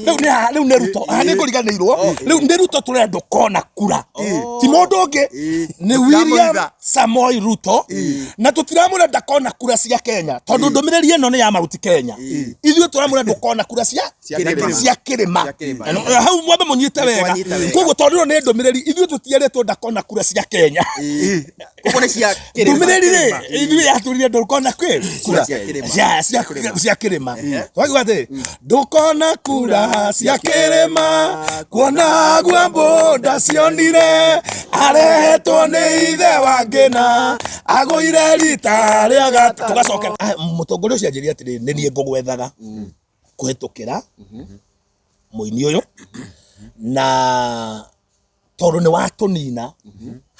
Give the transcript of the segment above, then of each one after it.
Rĩu nĩ haha, rĩu nĩ Ruto. Haha nĩ ngũriganĩirwo. Rĩu nĩ Ruto tũrenda ndũkona kura. Ti mũndũ ũngĩ. Nĩ William Samoei Ruto. Na tũtiramwĩra ndakona kura cia Kenya. Tondũ ndũmĩrĩri ĩno nĩ ya Mount Kenya. Ithuĩ tũramwĩra ndũkona kura cia kĩrĩma. cia kĩrĩma. Cia kĩrĩma. Na hau mwambe mũnyite wega. Twanyita wega. Koguo tondũ ĩno nĩ ndũmĩrĩri ithuĩ tũtierĩtwo ndakona kura cia Kenya. Koguo nĩ cia kĩrĩma. Ndũmĩrĩri rĩ ithuĩ yatũrire ndũkona kwĩ kura Cia kĩrĩma. Cia kĩrĩma. Twakiuga atĩ ndũkona kura cia kĩrĩma kuona guambo ndacionire arehetwo nĩ ithe wa ngĩna agũire rita rĩa gata. Tũgacokera mũtongoria ũcio anjĩrire atĩrĩ nĩ niĩ ngũgwethaga kũhĩtũkĩra mũini ũyũ na tondũ nĩ watũnina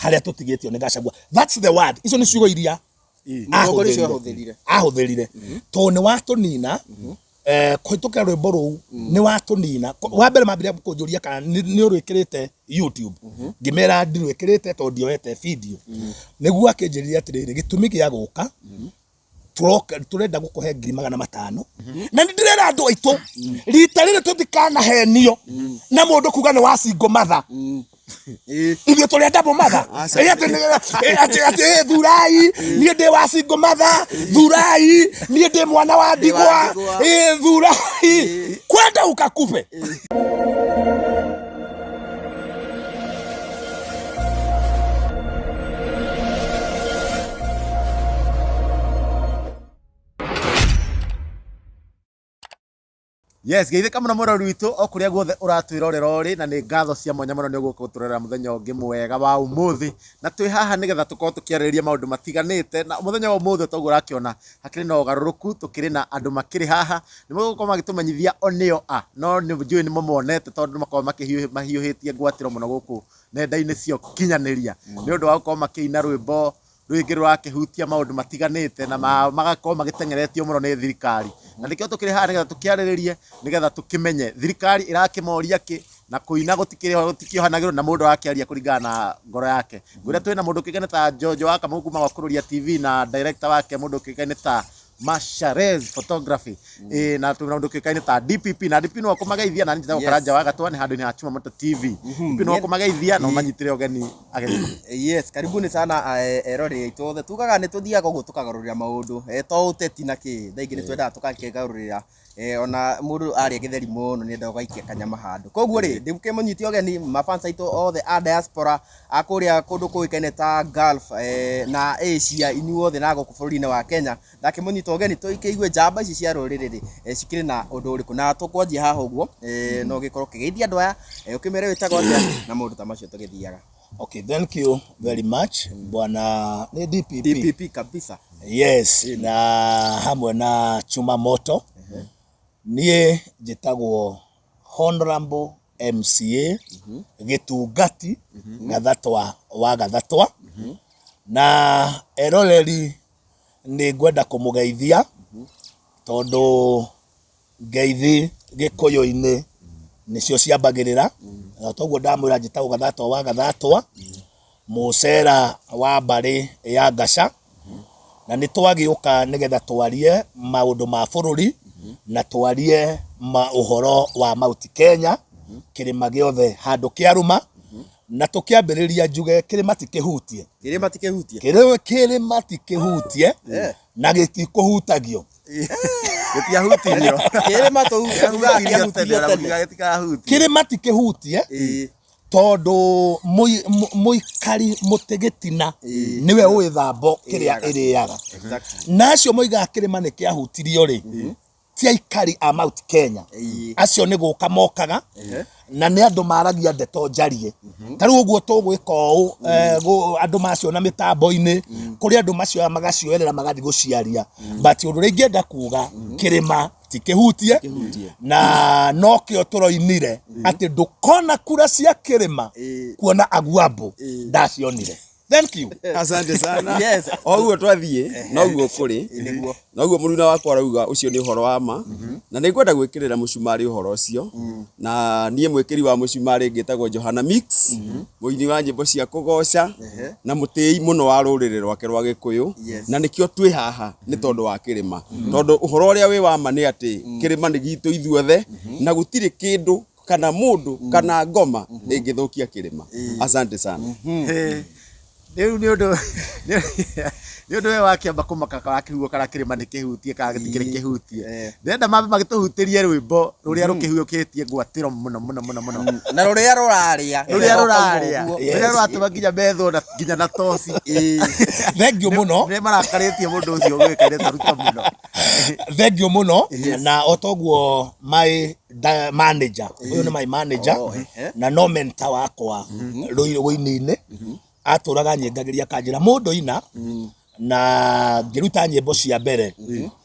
harĩa tũtigĩtio nĩ Gachagua. That's the word. Icio nĩ ciugo iria Mũtongoria ũcio ahũthĩrire. Ahũthĩrire tondũ nĩ watũnina kũhĩtũkĩra rwĩmbo rũu nĩ watũnina. Wa mbere mambire kũnjũria kana nĩ ũrwĩkĩrĩte YouTube, ngĩmera ndirwĩkĩrĩte tondũ ndioete video. Nĩguo akĩnjĩrire atĩrĩrĩ, gĩtũmi gĩa gũka tũroka tũrenda gũkũhe 500,000 na nĩ ndĩrera andũ aitũ rita rĩrĩ tũtikanahenio na mũndũ kuga nĩ wa single mother. Ithuĩ tũrĩ a double mother. Atĩ thurai niĩ ndĩ wa single mother, thurai niĩ ndĩ mwana wa ndigwa, thurai kwenda ukakupe. Yes, geithĩka mũno mũrori witũ o kũrĩa guothe ũratwĩrorera ũrĩ, na nĩ ngatho cia mwanya mũno nĩ ũgũka gũtũrorera mũthenya ũngĩ mwega wa ũmũthĩ, na twĩ haha nĩgetha tũkorwo tũkĩarĩrĩria maũndũ matiganĩte, na mũthenya wa ũmũthĩ toguo ũrakĩona hakĩrĩ na ũgarũrũku, tũkĩrĩ na andũ makĩrĩ haha nĩ megũkorwo magĩtũmenyithia o nĩo a, no nĩ njũĩ nĩ mũmonete tondũ nĩ makoragwo mahiũhĩtie ngwatĩro mũno gũkũ nenda-inĩ cia ũkinyanĩria nĩ ũndũ wa gũkorwo makĩina rwĩmbo rwĩngĩ rũrakĩhutia maũndũ matiganĩte na magakorwo magĩteng'eretio mũno nĩ thirikari. Na nĩkĩo tũkĩrĩ haha nĩgetha tũkĩarĩrĩrie nĩgetha tũkĩmenye thirikari ĩrakĩmoria kĩ, na kũina gũtikĩohanagĩrwo na mũndũ arakĩaria kũringana na ngoro yake. Ngwĩra twĩna mũndũ ũkĩũĩkaine ta Njonjo wa Kamau kuma gwa Kũrũria TV na director wake mũndũ ũkĩũĩkaine ta Masharez Photography. Na twĩna mũndũ ũkĩũĩkaine ta DPP, na DPP no akũmageithia, na niĩ njĩtagwo Karanja wa Gatwa, nĩ handũ-inĩ ha Chuma Moto TV. DPP no akũmageithia na ũmanyitĩre ũgeni ageni. Yes, karibuni sana eroreri aitũ othe. Tugaga nĩ tũthiaga ũguo tũkagarũrĩra maũndũ, to ũteti na kĩ, thaa ingĩ nĩ twendaga tũgakĩgarũrĩra, ona mũndũ arĩa gĩtheri mũno nĩ endaga ũgaikia kanyama handũ. Koguo rĩ, ndĩkĩmũnyite ũgeni mafans aitũ othe a diaspora a kũrĩa kũndũ kũĩkaine ta Gulf na Asia, inyuothe na gũkũ bũrũri-inĩ wa Kenya, ndakĩmũnyita ũgeni tũkĩigue njamba ici cia rũrĩrĩ rĩ, cikĩrĩ na ũndũ ũrĩkũ. Na tũkwanjia haha ũguo, no ũgĩkorwo ũkĩgeithia andũ aya, ũkĩmere wĩtagwo atĩa na maũndũ ta macio tũgĩthiaga. Okay, thank you very much bwana nĩ DPP. DPP kabisa. Yes, na hamwe na Chuma Moto. Niĩ njĩtagwo Honorable MCA Gĩtungati Gathatwa wa Gathatwa, na eroreri nĩ ngwenda kũmũgeithia tondũ ngeithi gĩkũyũ-inĩ nĩcio ciambagĩrĩra, na toguo ndamwĩra njĩtagwo Gathatwa wa Gathatwa, mũcera wa mbarĩ ya Ngaca, na nĩ twagĩũka nĩgetha twarie maũndũ ma bũrũri na twarie ma ũhoro wa Mount Kenya, kĩrĩma gĩothe handũ kĩarũma, na tũkĩambĩrĩria njuge kĩrĩma ti kĩhutie. Kĩrĩma ti kĩhutie. Kĩrĩma ti kĩhutie na gĩtikũhutagio. Gĩtiahutirio. Kĩrĩma tugaga kĩahutirio tene. Gĩtikahutio. Kĩrĩma ti kĩhutie tondũ mũikari mũtĩ gĩtina nĩwe ũĩ thambo kĩrĩa ĩrĩaga. Na acio moigaga kĩrĩma nĩ kĩahutirio rĩ, ti aikari a Mount Kenya. Acio nĩ gũka mokaga na nĩ andũ maragia ndeto njarie. Ta rĩu ũguo tũgwĩka ũũ, andũ maciona mĩtambo-inĩ, kũrĩ andũ macioya magacioerera magathiĩ gũciaria. But ũndũ ũrĩa ingĩenda kuga, kĩrĩma ti kĩhutie, na nokĩo tũroinire atĩ ndũkona kura cia kĩrĩma kuona Aguambo ndacionire. Thank you. Asante sana. Yes. Oguo twathiĩ noguo kũrĩ. Nĩguo. Noguo mũruna wakwa arauga ũcio nĩ ũhoro wa ma. Na nĩ ngwenda gwĩkĩrĩra mũcumarĩ ũhoro ũcio. Na niĩ mwĩkĩri wa mũcumarĩ ngĩtagwo Johana Mix, mũini wa nyĩmbo cia kũgoca na mũtĩi mũno wa rũrĩrĩ rwake rwa Gĩkũyũ. Yes. Na nĩkĩo twĩ haha nĩ tondũ wa kĩrĩma. Tondũ ũhoro ũrĩa wĩ wa ma nĩ atĩ kĩrĩma nĩ gitũ ithuothe na gũtirĩ kĩndũ kana mũndũ kana ngoma ĩngĩthũkia kĩrĩma. Asante sana. Rĩu nĩ ũndũ we wakĩamba kũmaka wakĩrigwo kana kĩrĩma nĩ kĩhutie kana gĩtikĩrĩ kĩhutie. Ndĩrenda mambe magĩtũhutĩrie rwĩmbo rũrĩa rũkĩhuĩkĩtie ngwatĩro mũno mũno mũno mũno. Na rũrĩa rũrarĩa. Rũrĩa rũrarĩa. Ũguo. Rũrĩa rũratũma nginya methwo na nginya na toci. Thank you mũno. Nĩ marakarĩtie mũndũ ũcio ũgĩkaire ta Ruto mũno. Thank you mũno. Na o toguo my manager ũyũ nĩ my manager. Oh, ehe. Na no mentor wakwa rũini-inĩ, atũraga nyengagĩria kanjĩra mũndũ ina na ngĩruta nyĩmbo cia mbere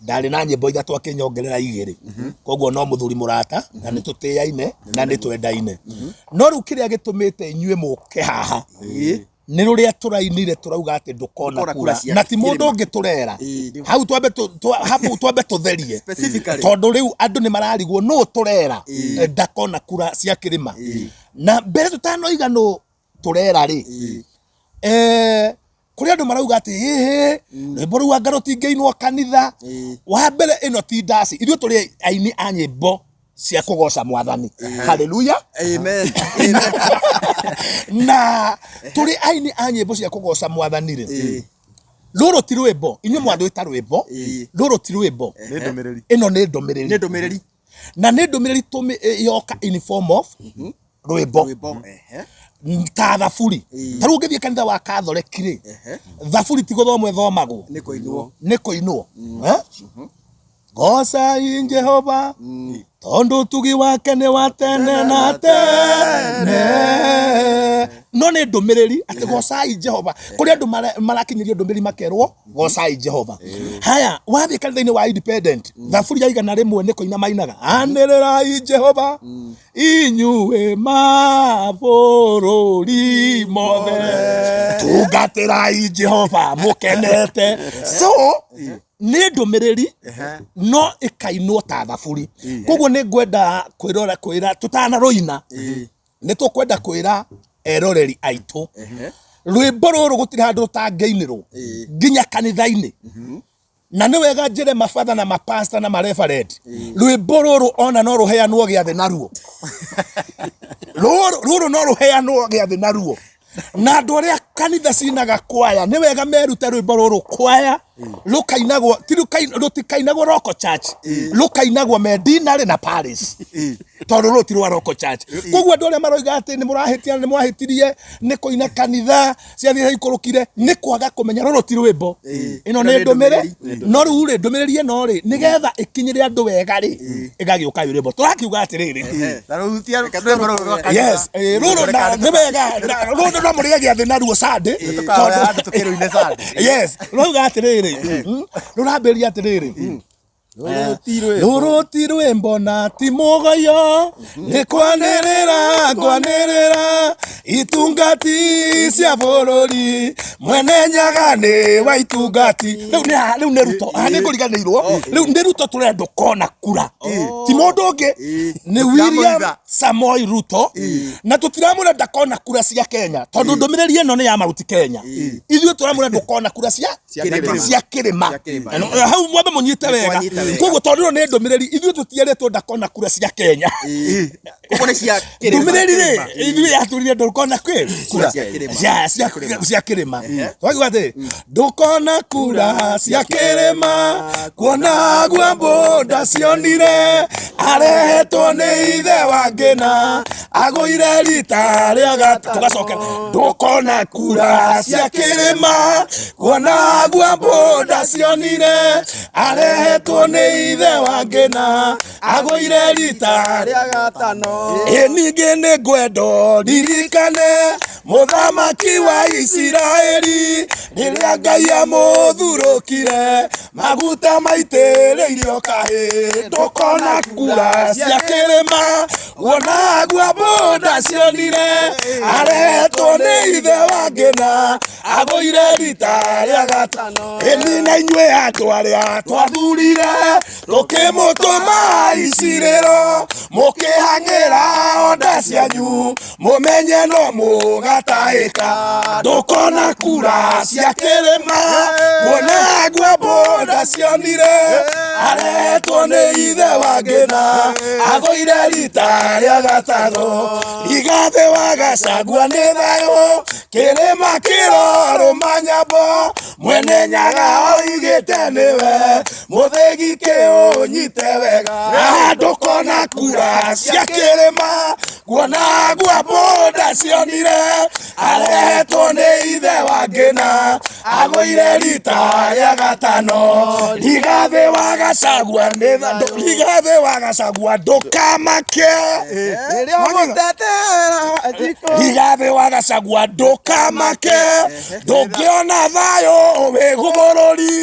ndarĩ na nyĩmbo ithatũ akĩnyongerera igĩrĩ, koguo no mũthuri mũrata na nĩ tũtĩaine na nĩ twendaine. No rĩu kĩrĩa gĩtũmĩte inyuĩ mũke haha nĩ rũrĩa tũrainire tũrauga atĩ ndũkona Ndũkona kura kura cia na ti mũndũ kĩrĩma. ũngĩ tũrera hau twambe hau twambe tũtherie. Specifically. Tondũ rĩu andũ nĩ mararigwo nũ tũrera ndakona kura cia kĩrĩma. Na mbere tũtanoiga nũ tũrera rĩ, kũrĩ andũ marauga atĩ hĩhĩ rwĩmbo rũu anga rũtingĩinwo kanitha. Wa mbere ĩno ti ndaci, ithuĩ tũrĩ aini a nyĩmbo cia kũgoca mwathani, haleluya. Amen. Amen. Na tũrĩ aini a nyĩmbo cia kũgoca mwathani rĩ, rũrũ ti rwĩmbo inyuĩ mwarwĩta rwĩmbo, rũrũ ti rwĩmbo. Nĩ ndũmĩrĩri. Ĩno nĩ ndũmĩrĩri. Nĩ ndũmĩrĩri. Na nĩ ndũmĩrĩri yoka in form of rwĩmbo. Rwĩmbo. Ehe. Ta thaburi. Ta rĩu ũngĩthiĩ kanitha wa Katholeki rĩ, thaburi ti gũthomwo ĩthomagwo. Nĩ kũinwo. Nĩ kũinwo. Eh? Gocai Jehova tondũ ũtugi wake nĩ wa tene na tene. No nĩ ndũmĩrĩri atĩ gocai Jehova. Kũrĩ andũ marakinyĩrio ndũmĩrĩri makerwo gocai Jehova. Haya, wathiĩ kanitha-inĩ wa Independent, thaburi ya 101 nĩ kũina mainaga, anĩrĩrai Jehova inyuĩ mabũrũri mothe, tungatĩrai Jehova mũkenete. So nĩ ndũmĩrĩri no ĩkainwo ta thaburi. Koguo nĩ ngwenda kwĩrora kwĩra tũtanarũina nĩ tũkwenda kwĩra eroreri aitũ rwĩmbo rũrũ gũtirĩ handũ rũtangĩinĩrwo nginya kanitha-inĩ. Na nĩ wega njĩre mabatha na mapasta na mareferend, rwĩmbo rũrũ ona no rũheanwo gĩathĩ naruo. Rũrũ rũrũ no rũheanwo gĩathĩ naruo na andũ arĩa kanitha cinaga kwaya nĩ wega merute rwĩmbo rũrũ. Kwaya rũkainagwo ti rũtikainagwo Roko Church, rũkainagwo Medinarĩ na Paris, tondũ rũrũ ti rwa Roko Church. Koguo andũ arĩa maroiga atĩ nĩ mũrahĩtia, nĩ mwahĩtirie nĩ kũina kanitha ciathiĩ ikũrũkire, nĩ kwaga kũmenya rũrũ ti rwĩmbo, ĩno nĩ ndũmĩrĩri. No rĩu rĩ, ndũmĩrĩri ĩno rĩ, nĩgetha ĩkinyĩre andũ wega rĩ, ĩgagĩũka ĩ rwĩmbo. Tũrakiuga atĩrĩrĩ, Na rũhutia rwĩmbo rũrũ rwa kanitha. Yes, rũrũ na nĩ wega rũrũ no mũrĩe gĩathĩ naruo Sunday. Tũkahoya handũ tũkĩrũine Sunday. Yes, rũrauga atĩrĩrĩ, rũrambĩrĩria atĩrĩrĩ, rũrũ ti rwĩmbo na ti mũgoyo, nĩ kwanĩrĩra ngwanĩrĩra itungati cia bũrũri, mwene nyaga nĩ wa itungati. Rĩu nĩ haha, rĩu nĩ Ruto. Haha nĩ ngũriganĩirwo, rĩu nĩ Ruto tũrenda ndũkona kura, ti mũndũ ũngĩ, nĩ William Samoei Ruto. Na tũtiramwĩra ndakona kura cia Kenya tondũ ndũmĩrĩri ĩno nĩ ya maruti Kenya. Ithuĩ tũramwĩra ndũkona kura cia kĩrĩma. cia kĩrĩma. Cia kĩrĩma. Hau mwambe mũnyite wega. Twanyita wega. Koguo tondũ ĩno nĩ ndũmĩrĩri, ithuĩ tũtierĩtwo ndakona kura cia Kenya. Koguo nĩ cia kĩrĩma. Ndũmĩrĩri rĩ, ithuĩ yatũrire ndũkona kwĩ kura Cia kĩrĩma. Cia kĩrĩma. Twakiuga atĩ ndũkona kura cia kĩrĩma, kuona gua mbũnda cionire arehetwo nĩ ithe wa ngĩna agũire rita rĩa gata. Tũgacokera ndũkona kura cia kĩrĩma, kuona gua mbũnda cionire arehetwo nĩ ithe wa ngĩna agũire rita rĩa gatano. Ĩ ningĩ nĩ ngwendo ririkane mũthamaki wa Isiraeli rĩrĩa Ngai amũthurũkire maguta maitĩrĩirio kahĩ. Ndũkona kura cia kĩrĩma, kuona gua mbũnda cionire arehetwo nĩ ithe wa ngĩna Agũire rita rĩa gatano. Ĩni na inyuĩ andũ arĩa twathurire tũkĩmũtũma icirĩro mũkĩhang'ĩra onda cianyu mũmenye no mũgatahĩka ndũkona kura cia kĩrĩma kuona ngua mbũnda cionire aretwo nĩ ithe wa ngĩna agũire rita rĩa gatano Rigathĩ wa Gachagua nĩ thayũ kĩrĩma kĩrorũma nyambo mwene nyaga oigĩte nĩwe mũthĩgi kĩũnyite wega ndũkona kura cia kĩrĩma kuona ngua mbũnda cionire arehetwo nĩ ithe wa ngĩna agũire rita rĩa gatano Rigathĩ wa Gachagua nĩ Rigathĩ wa Gachagua ndũkamake Rĩrĩa ũgũtetera Wanjikũ. Rigathĩ wa Gachagua ndũkamake ndũngĩona thayũ wĩ bũrũri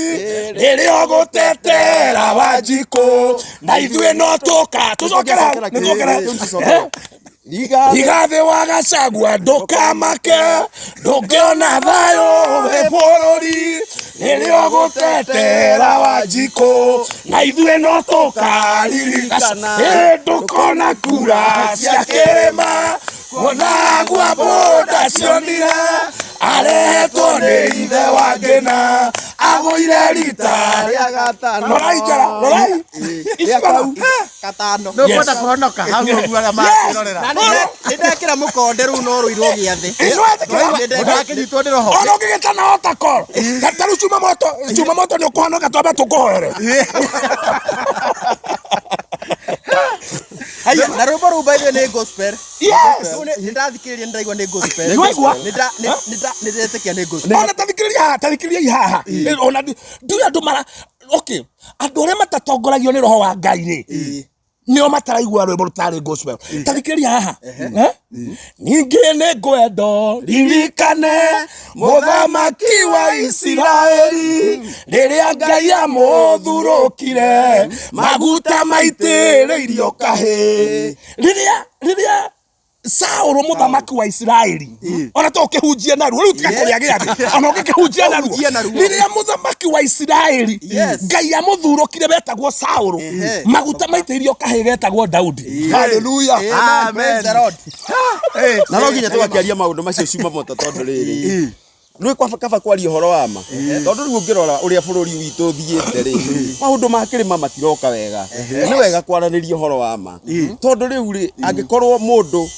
rĩrĩa ũgũtetera Wanjikũ na ithuĩ no tũka tũcokera nĩ tuokera Rigathĩ wa Gachagua ndũkamake ndũngĩona thayũ wĩ bũrũri rĩrĩa ũgũtetera Wanjikũ na ithuĩ no tũkaririkana ndũkona kura cia kĩrĩma kuona ngua mbũnda cionire arehetwo nĩ ithe wa ngĩna agũire rita Rĩa gatano. rorai njara rorai Rĩa kau. Katano. Nĩ ũkwenda kũhonoka hau ũguo arĩa marakĩrorera. Na nĩ ndekĩra mũkonde rĩu no rũirwo gĩathĩ. Ndũrakĩnyitwo nĩ roho. Ona ũngĩgĩtana otakol ta rĩu cuma moto cuma moto nĩ ũkũhonoka twambe tũkũhoere. Haya, na rwĩmbo rũu by the way nĩ gospel. Yes. Rĩu nĩ ndathikĩrĩria nĩ ndaigua nĩ gospel. Nĩ waigua? Nĩ ndetĩkia nĩ gospel. Ona tathikĩrĩria haha tathikĩrĩria haha ona ndiũĩ andũ mara okay andũ arĩa matatongoragio nĩ roho wa Ngai rĩ nĩo mataraigua rwĩmbo rũtarĩ gospel tathikĩrĩria haha. Eh? Ningĩ nĩ ngwendo ririkane mũthamaki wa Isiraeli rĩrĩa Ngai amũthurũkire maguta maitĩrĩirio kahĩ rĩrĩa rĩrĩa Saũlũ mũthamaki wa Isiraeli ona to ũkĩhunjia naruo rĩu tiga kũrĩa gĩathĩ ona ũngĩkĩhunjia naruo Ũhunjie naruo. rĩrĩa mũthamaki wa Isiraeli Yes. Ngai amũthurũkire wetagwo Saũlũ Ehe. maguta maitĩrĩirio kahĩ getagwo Daudi haleluya. Amen. Praise the Lord. Na no nginya tũgakĩaria maũndũ macio cuma moto tondũ rĩrĩ nĩ kwaba kaba kwaria ũhoro wa ma tondũ rĩu ũngĩrora ũrĩa bũrũri witũ ũthiĩte rĩ maũndũ ma kĩrĩma matiroka wega nĩ wega kwaranĩria ũhoro wa ma tondũ rĩu rĩ angĩkorwo mũndũ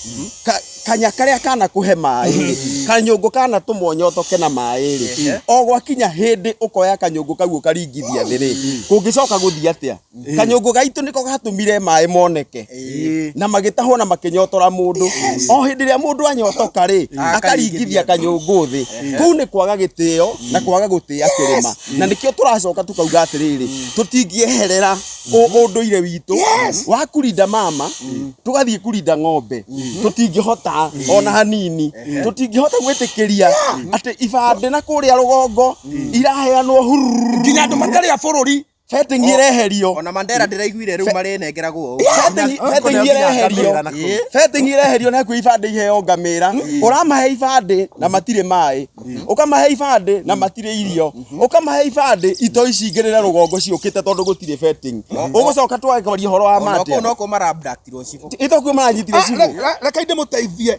kanya karĩa kana kũhe maĩ rĩ kanyũngũ kana tũmwonyotoke na maĩ rĩ o gwakinya hĩndĩ ũkoya kanyũngũ kau ũkaringithia thĩ rĩ kũngĩcoka gũthiĩ atĩa kanyũngũ gaitũ nĩko gatũmire maĩ moneke na magĩtahwo na makĩnyotora mũndũ o hĩndĩ ĩrĩa mũndũ anyotoka rĩ akaringithia kanyũngũ thĩ kũu nĩ kwaga gĩtĩo na kwaga gũtĩa kĩrĩma na nĩkĩo tũracoka tukauga atĩrĩrĩ tũtingĩeherera ũndũire witũ wa kurinda mama tũgathiĩ kurinda ng'ombe tũtingĩhota ona hanini tũtingĩhota gwĩtĩkĩria atĩ ibandĩ na kũrĩa rũgongo iraheanwo hururu Nginya andũ matarĩ a bũrũri betting ireherio. Ona Mandera ndĩraiguire rĩu marĩnengeragwo ũũ. Betting ireherio. Ngamĩra nakuo. Betting ireherio na kwĩ ibandĩ iheo ngamĩra ũramahe ibandĩ na matirĩ maĩ ũkamahe ibandĩ na matirĩ irio ũkamahe ibandĩ itoi cingĩrĩre rũgongo ciũkĩte tondũ gũtirĩ betting ũgũcoka twakaria ũhoro wa Ona kũu matia no kũu mara-abductirwo cibũ. itokuo maranyitire cibũ. Reke ndĩmũteithie.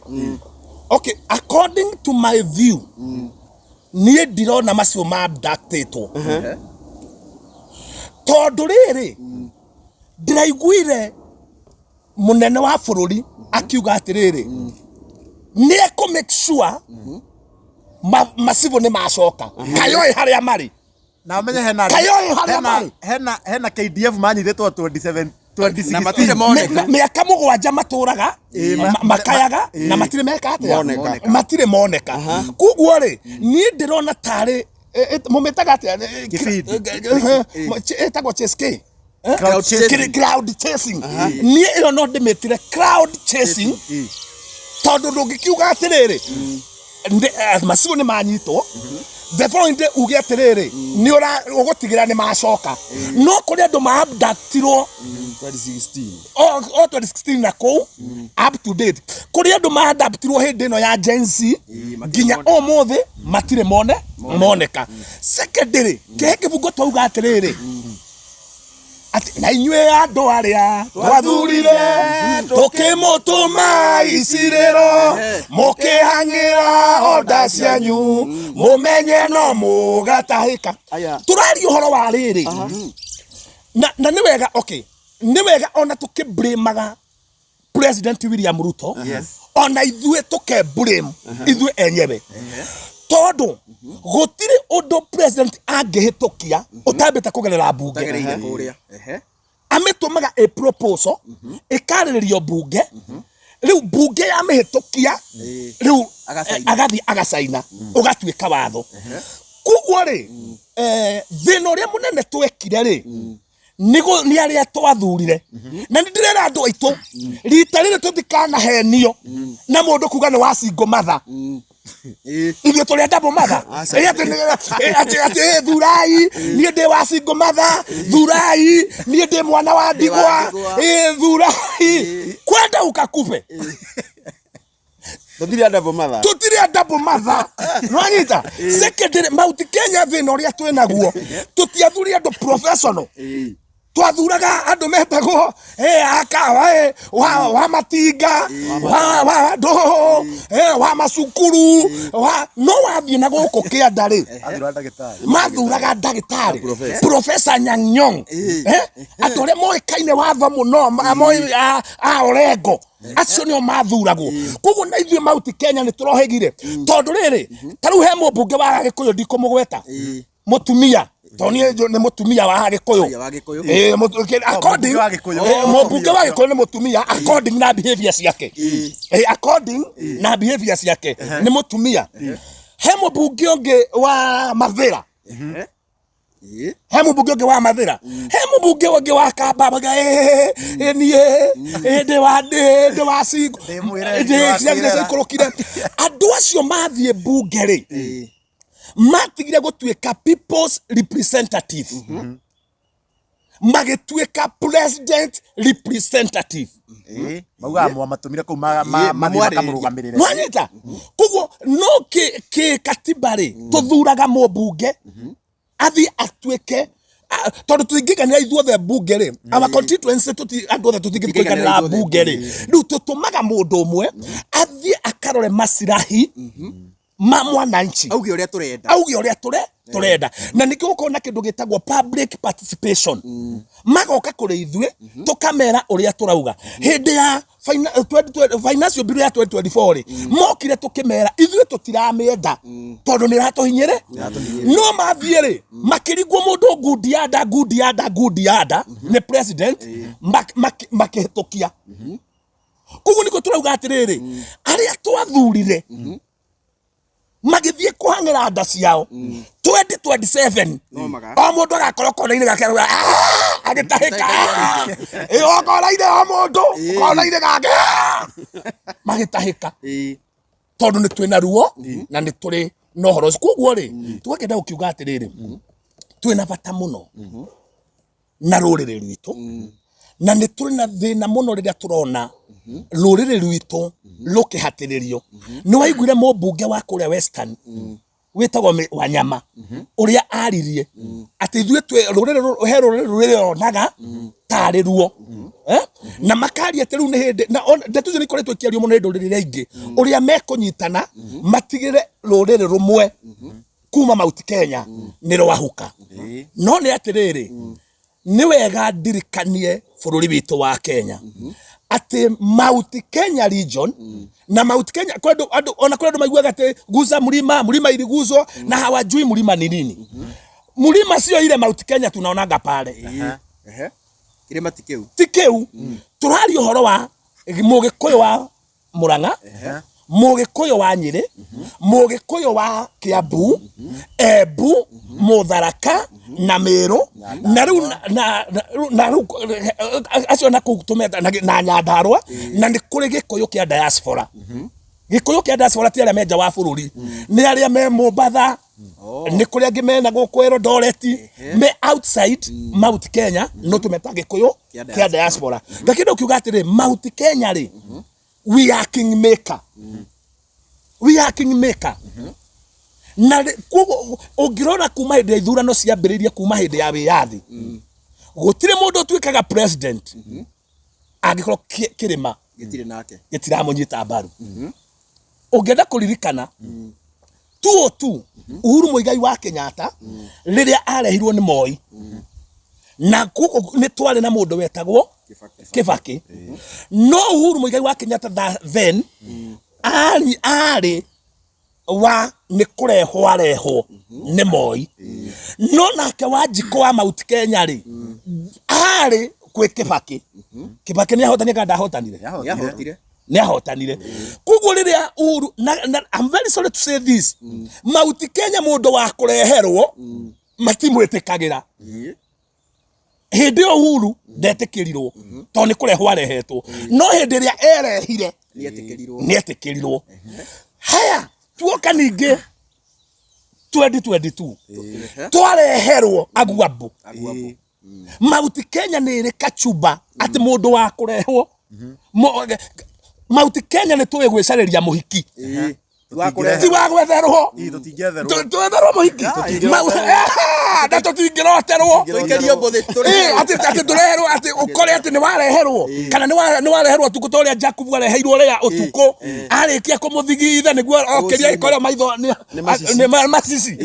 Okay, according to my view niĩ ndirona macio ma abductĩtwo tondũ rĩrĩ ndĩraiguire mũnene wa bũrũri akiuga atĩrĩrĩ nĩ ekũ make sure macibũ nĩ macoka kayoĩ harĩa marĩ. Na ũmenye hena Kayoĩ harĩa marĩ. Hena KDF manyitĩtwo 27 Na matirĩ 2016. moneka. Mĩaka 7 matũraga makayaga na matirĩ meka atĩa Moneka. matirĩ moneka koguo rĩ niĩ ndĩrona tarĩ mũmĩtaga atĩa Kibindi. Ĩtagwo chase K. Crowd chasing. Crowd chasing niĩ ĩyo no ndĩmĩtire crowd chasing tondũ ndũngĩkiuga atĩrĩrĩ macio nĩ manyitwo The following day uge atĩrĩrĩ, nĩ ũra ũgũtigĩra nĩ macoka. No kũrĩ andũ maabductirwo 2016. o 2016 na kũu up to date, kũrĩ andũ maadaptirwo hĩndĩ ĩno ya Gen Z nginya ũmũthĩ matirĩ mone moneka. Secondary, kĩhe kĩbungo twauga atĩrĩrĩ, atĩ na inyuĩ andũ arĩa twathurire tũkĩmũtũma icirĩro, mũkĩhang'ĩra honda cianyu, mũmenye no mũgatahĩka. Aya. Tũraria ũhoro wa rĩrĩ na nĩ wega, okay, nĩ wega ona tũkĩblamaga President William Ruto. Yes. Ona ithuĩ tũke blame ithuĩ enyewe, tondũ gũtirĩ ũndũ president angĩhĩtũkia ũtambĩte kũgerera mbunge. Tagereire kũrĩa. Ehe. Amĩtũmaga a proposal, ĩkarĩrĩrio mbunge, rĩu mbunge yamĩhĩtũkia, rĩu Agacaina. Agathiĩ agacaina, ũgatuĩka watho. Koguo rĩ, thĩna ũrĩa mũnene twekire rĩ, nĩ arĩa twathurire. Na nĩ ndĩrera andũ aitũ, rita rĩrĩ tũtikanahenio na mũndũ kuga nĩ wa single mother. Ithuĩ tũrĩ a double mother. Aca. Atĩ thurai niĩ ndĩ wa single mother, thurai niĩ ndĩ mwana wa ndigwa. Ndigwa. Thurai kwenda ukakupe. Tũtirĩ a double mother. Tutiri a double mother, nwanyita? Secondary, Mount Kenya thĩna ũrĩa twĩ naguo, tũtiathurire andũ professional. Twathuraga andũ metagwo aka wa matinga, wa andũ wa macukuru wa no wathiĩ na gũkũ kĩanda rĩ, Athura ndagĩtarĩ. mathuraga ndagĩtarĩ. Professor. Professor Nyang' Nyong', andũ arĩa moĩkaine watho mũno, moĩ a Orengo, acio nĩo mathuragwo. Koguo na ithuĩ Mount Kenya nĩ tũrohĩgire, tondũ rĩrĩ, ta rĩu he mũmbunge wa Gĩkũyũ, ndikũmũgweta, mũtumia, tondũ niĩ nĩ mũtumia wa Gĩkũyũ. Wa Gĩkũyũ. According Mũmbunge wa Gĩkũyũ. Mũmbunge wa Gĩkũyũ nĩ mũtumia according na behavior ciake. According na behavior ciake nĩ mũtumia. He mũmbunge ũngĩ wa Mathĩra, he mũmbunge ũngĩ wa Mathĩra, he mũmbunge ũngĩ wa Kamba, baga niĩ ndĩ wa single. Ndĩ mwĩre, ndĩ wa ciathire kwĩrera. ciaikũrũkire. Andũ acio mathiĩ mbunge rĩ, matigire gũtuĩka people's representative, magĩtuĩka president representative. Maugaga mwamatũmire kũu mathiĩ Mamwarĩrie. makamũrũgamĩrĩre. Nwanyita? Koguo no kĩ katiba rĩ, tũthuraga mũmbunge athiĩ atuĩke tondũ tũtingĩiganĩra ithuothe mbunge rĩ, our constituency tũti andũ othe tũtingĩthiĩ kũiganĩra ithuothe. mbunge rĩ, rĩu tũtũmaga mũndũ ũmwe athiĩ akarore masirahi ma mwananchi. Auge ũrĩa tũrenda. Auge ũrĩa tũrenda, na nĩkĩo gũkorwo na kĩndũ gĩtagwo public participation. Magoka kũrĩ ithuĩ, tũkamera ũrĩa tũrauga. Hĩndĩ ya financial bill ya 2024 rĩ, mokire tũkĩmera ithuĩ tũtiramĩenda tondũ nĩ ĩratũhinyĩrĩ. No mathiĩ rĩ, makĩringwo mũndũ ngundi ya nda, ngundi ya nda, ngundi ya nda nĩ president, makĩhĩtũkia. Koguo nĩkĩo tũrauga atĩrĩrĩ, arĩa twathurire magĩthiĩ kũhang'ĩra nda ciao 2027, No maga. o mũndũ agakorwo kona-inĩ gake arauga, "Ah!" agĩtahĩka. O kona-inĩ, o mũndũ kona-inĩ gake, "Ah!" magĩtahĩka, tondũ nĩ twĩna ruo na nĩ tũrĩ na ũhoro ũcio. Koguo rĩ, tũgakĩenda gũkiuga atĩrĩrĩ, twĩna bata mũno na rũrĩrĩ rwitũ, na nĩ tũrĩ na thĩna mũno rĩrĩa tũrona rũrĩrĩ rwitũ rũkĩhatĩrĩrio. Nĩ waiguire mũmbunge wa kũrĩa Western wĩtagwo Wanyama ũrĩa aririe atĩ ithuĩ twĩ rũrĩrĩ he rũrĩrĩ rwĩyonaga tarĩ ruo. Eh? Na makaria atĩ rĩu nĩ hĩndĩ na ndeto icio nĩ ikoretwo ikĩario mũno nĩ ndũrĩrĩ iria ingĩ, ũrĩa mekũnyitana matigĩre rũrĩrĩ rũmwe kuma Mount Kenya nĩ rwahuka. No nĩ atĩrĩrĩ, nĩ wega ndirikanie bũrũri witũ wa Kenya atĩ Mount Kenya region na Mount Kenya kwĩ andũ ona kwĩ andũ maiguaga atĩ guza mlima, mlima iliguzwa, na hawajui mlima ni nini. Mlima sio ile Mount Kenya tunaonaga pale. Ehe. Kĩrĩma ti kĩu. Ti kĩu. Tũraria ũhoro wa Mũgĩkũyũ wa Murang'a, Mũgĩkũyũ wa Nyĩrĩ, Mũgĩkũyũ wa Kiambu, Embu, Mũtharaka na Mĩrũ, na rĩu na rĩu acio na kũu tũmeta na Nyandarua, na nĩ kũrĩ Gĩkũyũ kĩa diaspora. Gĩkũyũ kĩa diaspora ti arĩa me nja wa bũrũri, nĩ arĩa me Mombatha, nĩ kũrĩa angĩ mena gũkũ Eldoret, me outside Mount Kenya, no tũmeta gĩkũyũ Kĩa kĩa diaspora. Ngakĩenda ũkiuga atĩrĩ, Mount Kenya rĩ, we are king maker, we are king maker. Na koguo ũngĩrora kuma hĩndĩ ya ithurano ciambĩrĩirie, kuma hĩndĩ ya wĩyathi, gũtirĩ mũndũ ũtuĩkaga president angĩkorwo kĩrĩma gĩtirĩ nake, gĩtiramũnyita mbaru. Ũngĩenda kũririkana tuo tu Uhuru Muigai wa Kenyatta rĩrĩa arehirwo nĩ Moi, na koguo nĩ twarĩ na mũndũ wetagwo Kibaki. Kibaki, no Uhuru Muigai wa Kenyatta then arĩ wa nĩ kũrehwo arehwo nĩ Moi, no nake Wanjikũ wa Mount Kenya rĩ, arĩ kwĩ Kibaki. Kibaki nĩ ahotanire kana ndahotanire? Nĩahotire. Nĩ ahotanire. Koguo rĩrĩa Uhuru na I'm very sorry to say this, Mount Kenya mũndũ wa kũreherwo matimwĩtĩkagĩra. Hĩndĩ ĩyo Uhuru ndetĩkĩrirwo tondũ nĩ kũrehwo arehetwo, no hĩndĩ ĩrĩa erehire nĩetĩkĩrirwo. Nĩ etĩkĩrirwo. Haya, tuoka ningĩ 2022 twareherwo Aguambu. Aguambu. Mount Kenya nĩ ĩrĩ kachuba atĩ mũndũ wa kũrehwo. Mount Kenya nĩ tũĩ gwĩcarĩria mũhiki, ti wa gwetherwo. Tũtingĩetherwo. Twetherwo mũhiki na tũtingĩroterwo. Tũikĩrio mbũthĩ. Atĩ tũreherwo, atĩ ũkore atĩ nĩ wareherwo kana nĩ wareherwo ũtukũ, ta ũrĩa Jakubu areheirwo rĩa ũtukũ arĩkia kũmũthigitha nĩguo okĩria ĩkorwo maitho macici. Nĩ macici.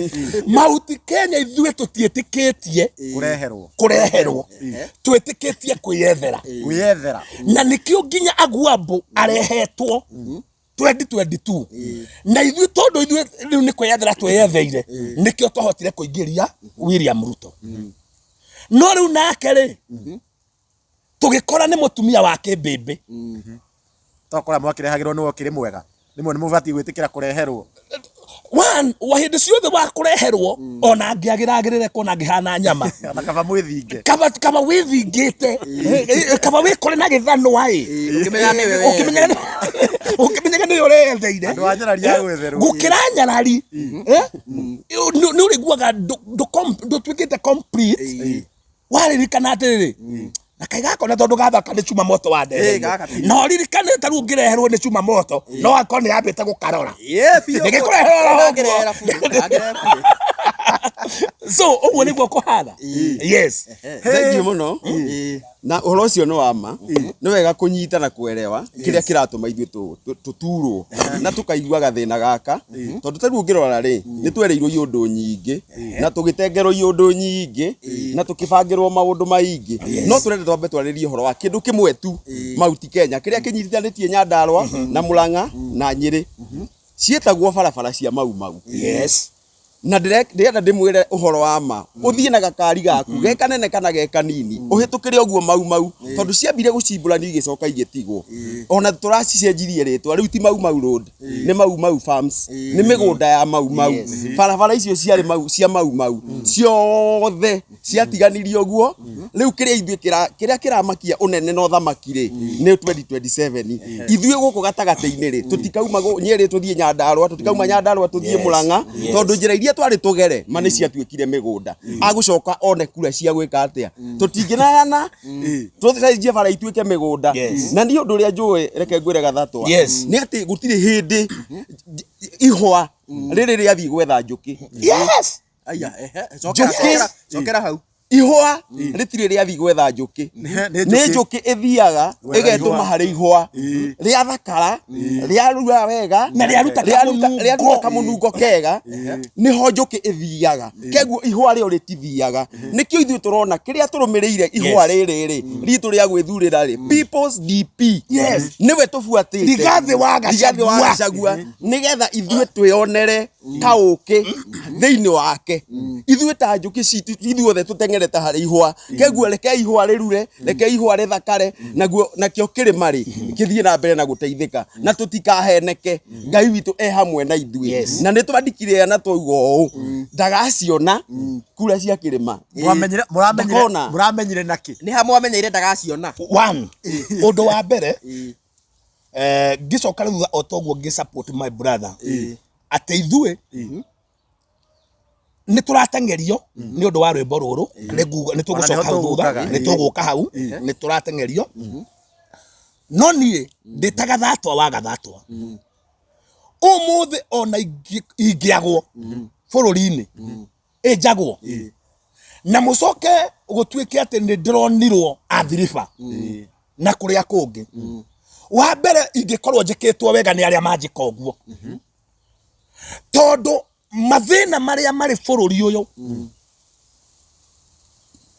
Mount Kenya ithuĩ tũtiĩtĩkĩtie kũreherwo. Kũreherwo, twĩtĩkĩtie kwĩyethera. Kwĩyethera. Na nĩkĩo nginya Aguambu arehetwo 2022 na ithuĩ, tondũ ithuĩ rĩu nĩ kwĩyethera twĩyetheire, nĩkĩo twahotire kũingĩria William Ruto. No rĩu nake rĩ, tũgĩkora nĩ mũtumia wa kĩmbĩmbĩ. Tokora mwakĩrehagĩrwo nĩwe ũkĩrĩ mwega, rĩmwe nĩ mũbatiĩ gwĩtĩkĩra kũreherwo. One wa hĩndĩ ciothe wa kũreherwo, ona angĩagĩragĩrĩre kona angĩhana nyama, ona kaba mwĩthinge. Kaba wĩthingĩte, kaba wĩkore na gĩthanwa ĩ. Ũkĩmenyaga nĩwe we. Ũkĩmenyaga nĩwe ũreyetheire. Andũ a nyarari ya gwetherwo. Gũkĩra nyarari. Nĩ ũrĩiguaga ndũtuĩkĩte complete waririkana atĩrĩrĩ, na kai gakona tondũ gathaka nĩ cuma moto wa Ĩ, gaka ti. na ũririkane ta rĩu ũngĩreherwo nĩ cuma moto, no akorwo nĩ yambĩte gũkarora. Ĩ, biũ. Nĩgĩkũreherwo ũguo. Ndangĩrehera buru, ndangĩrehera buru. So ũguo nĩguo kũhana, yes. Thank you mũno. Na ũhoro ũcio nĩ wa ma, nĩ wega kũnyita na kuelewa kĩrĩa kĩratũma ithuĩ tũturwo na tũkaigua gathĩna gaka, tondũ ta rĩu ũngĩrora rĩ, nĩ twereirwo iũndũ nyingĩ na tũgĩtengerwo iũndũ nyingĩ na tũkĩbangĩrwo maũndũ maingĩ, no tũrenda twambe twarĩrie ũhoro wa kĩndũ kĩmwe tu, Mount Kenya kĩrĩa kĩnyitithanĩtie Nyandarua na Murang'a na Nyĩrĩ, ciĩtagwo barabara cia Mau Mau. Na ndĩrenda ndĩmwĩre ũhoro wa ma, ũthiĩ na gakari gaku ge kanene kana ge kanini, ũhĩtũkĩre ũguo Mau Mau, tondũ ciambire gũcimbũranio igĩcoka igĩtigwo. Ona tũracicenjirie rĩtwa rĩu, ti Mau Mau Road, nĩ Mau Mau Farms, nĩ mĩgũnda ya Mau Mau. Barabara icio ciarĩ mau cia Mau Mau ciothe ciatiganirio ũguo. Rĩu kĩrĩa ithuĩ kĩrĩa kĩramakia ũnene na ũthamaki rĩ, nĩ 2027. Ithuĩ gũkũ gatagatĩ-inĩ rĩ, tũtikauma Nyĩrĩ tũthiĩ Nyandarũa, tũtikauma Nyandarũa tũthiĩ Mũrang'a, tondũ njĩra iria twarĩ tũgere ma nĩ ciatuĩkire mĩgũnda. Agũcoka one kura cia gwĩka atĩa? Tũtingĩneana tũcenjie bara ituĩke mĩgũnda. Na niĩ ũndũ ũrĩa njũĩ, reke ngwĩre gathatwa, nĩ atĩ gũtirĩ hĩndĩ ihũa rĩrĩ rĩathiĩ gwetha njũkĩ. Aya, ehe, cokera, Njũkĩ. cokera, cokera hau. Ihũa rĩtirĩ rĩathiĩ gwetha njũkĩ. Nĩ Nĩ njũkĩ ĩthiaga Gwetha ĩgetũma ihũa. harĩ ihũa rĩathakara, rĩarura wega Na rĩaruta kamũnungo. Rĩaruta kamũnungo kega, nĩho njũkĩ ĩthiaga. Keguo ihũa rĩo rĩtithiaga. Nĩkĩo ithuĩ tũrona kĩrĩa tũrũmĩrĩire ihũa rĩrĩ rĩ ritũ rĩa gwĩthurĩra rĩ, People's DP, nĩwe tũbuatĩte. Rigathĩ wa Rigathĩ wa Gachagua. Gachagua, nĩgetha ithuĩ twĩonere kaũkĩ thĩinĩ wake. Ithuĩ ta njũkĩ citũ ithuothe tũteng'erete harĩ ihũa. Keguo reke ihũa rĩrure, reke ihũa rĩthakare, naguo nakĩo kĩrĩma rĩ kĩthiĩ na mbere na gũteithĩka, na tũtikaheneke. Ngai witũ e hamwe na ithuĩ, na nĩ twandikire na twauga ũũ, ndagaciona kura cia kĩrĩma. Mũramenyire mũramenyire Ndakona. Mũramenyire nakĩ? Nĩ ha mwamenyeire ndagaciona? One, ũndũ wa mbere, Ngĩcoka rĩu thutha o toguo ngĩ support my brother atĩ ithuĩ nĩ tũrateng'erio nĩ ũndũ wa rwĩmbo rũrũ, nĩ nguga nĩ tũgũcoka Ona hau nĩho thutha, tũgũkaga. nĩ tũgũka hau, nĩ tũrateng'erio. No niĩ ndĩ ta gathatwa wa gathatwa ũmũthĩ, ona ingĩagwo bũrũri-inĩ ĩnjagwo na mũcoke gũtuĩke atĩ nĩ ndĩronirwo athiriba na kũrĩa kũngĩ, wa mbere ingĩkorwo njĩkĩtwo wega nĩ arĩa manjĩka ũguo, tondũ mathĩna marĩa marĩ bũrũri ũyũ,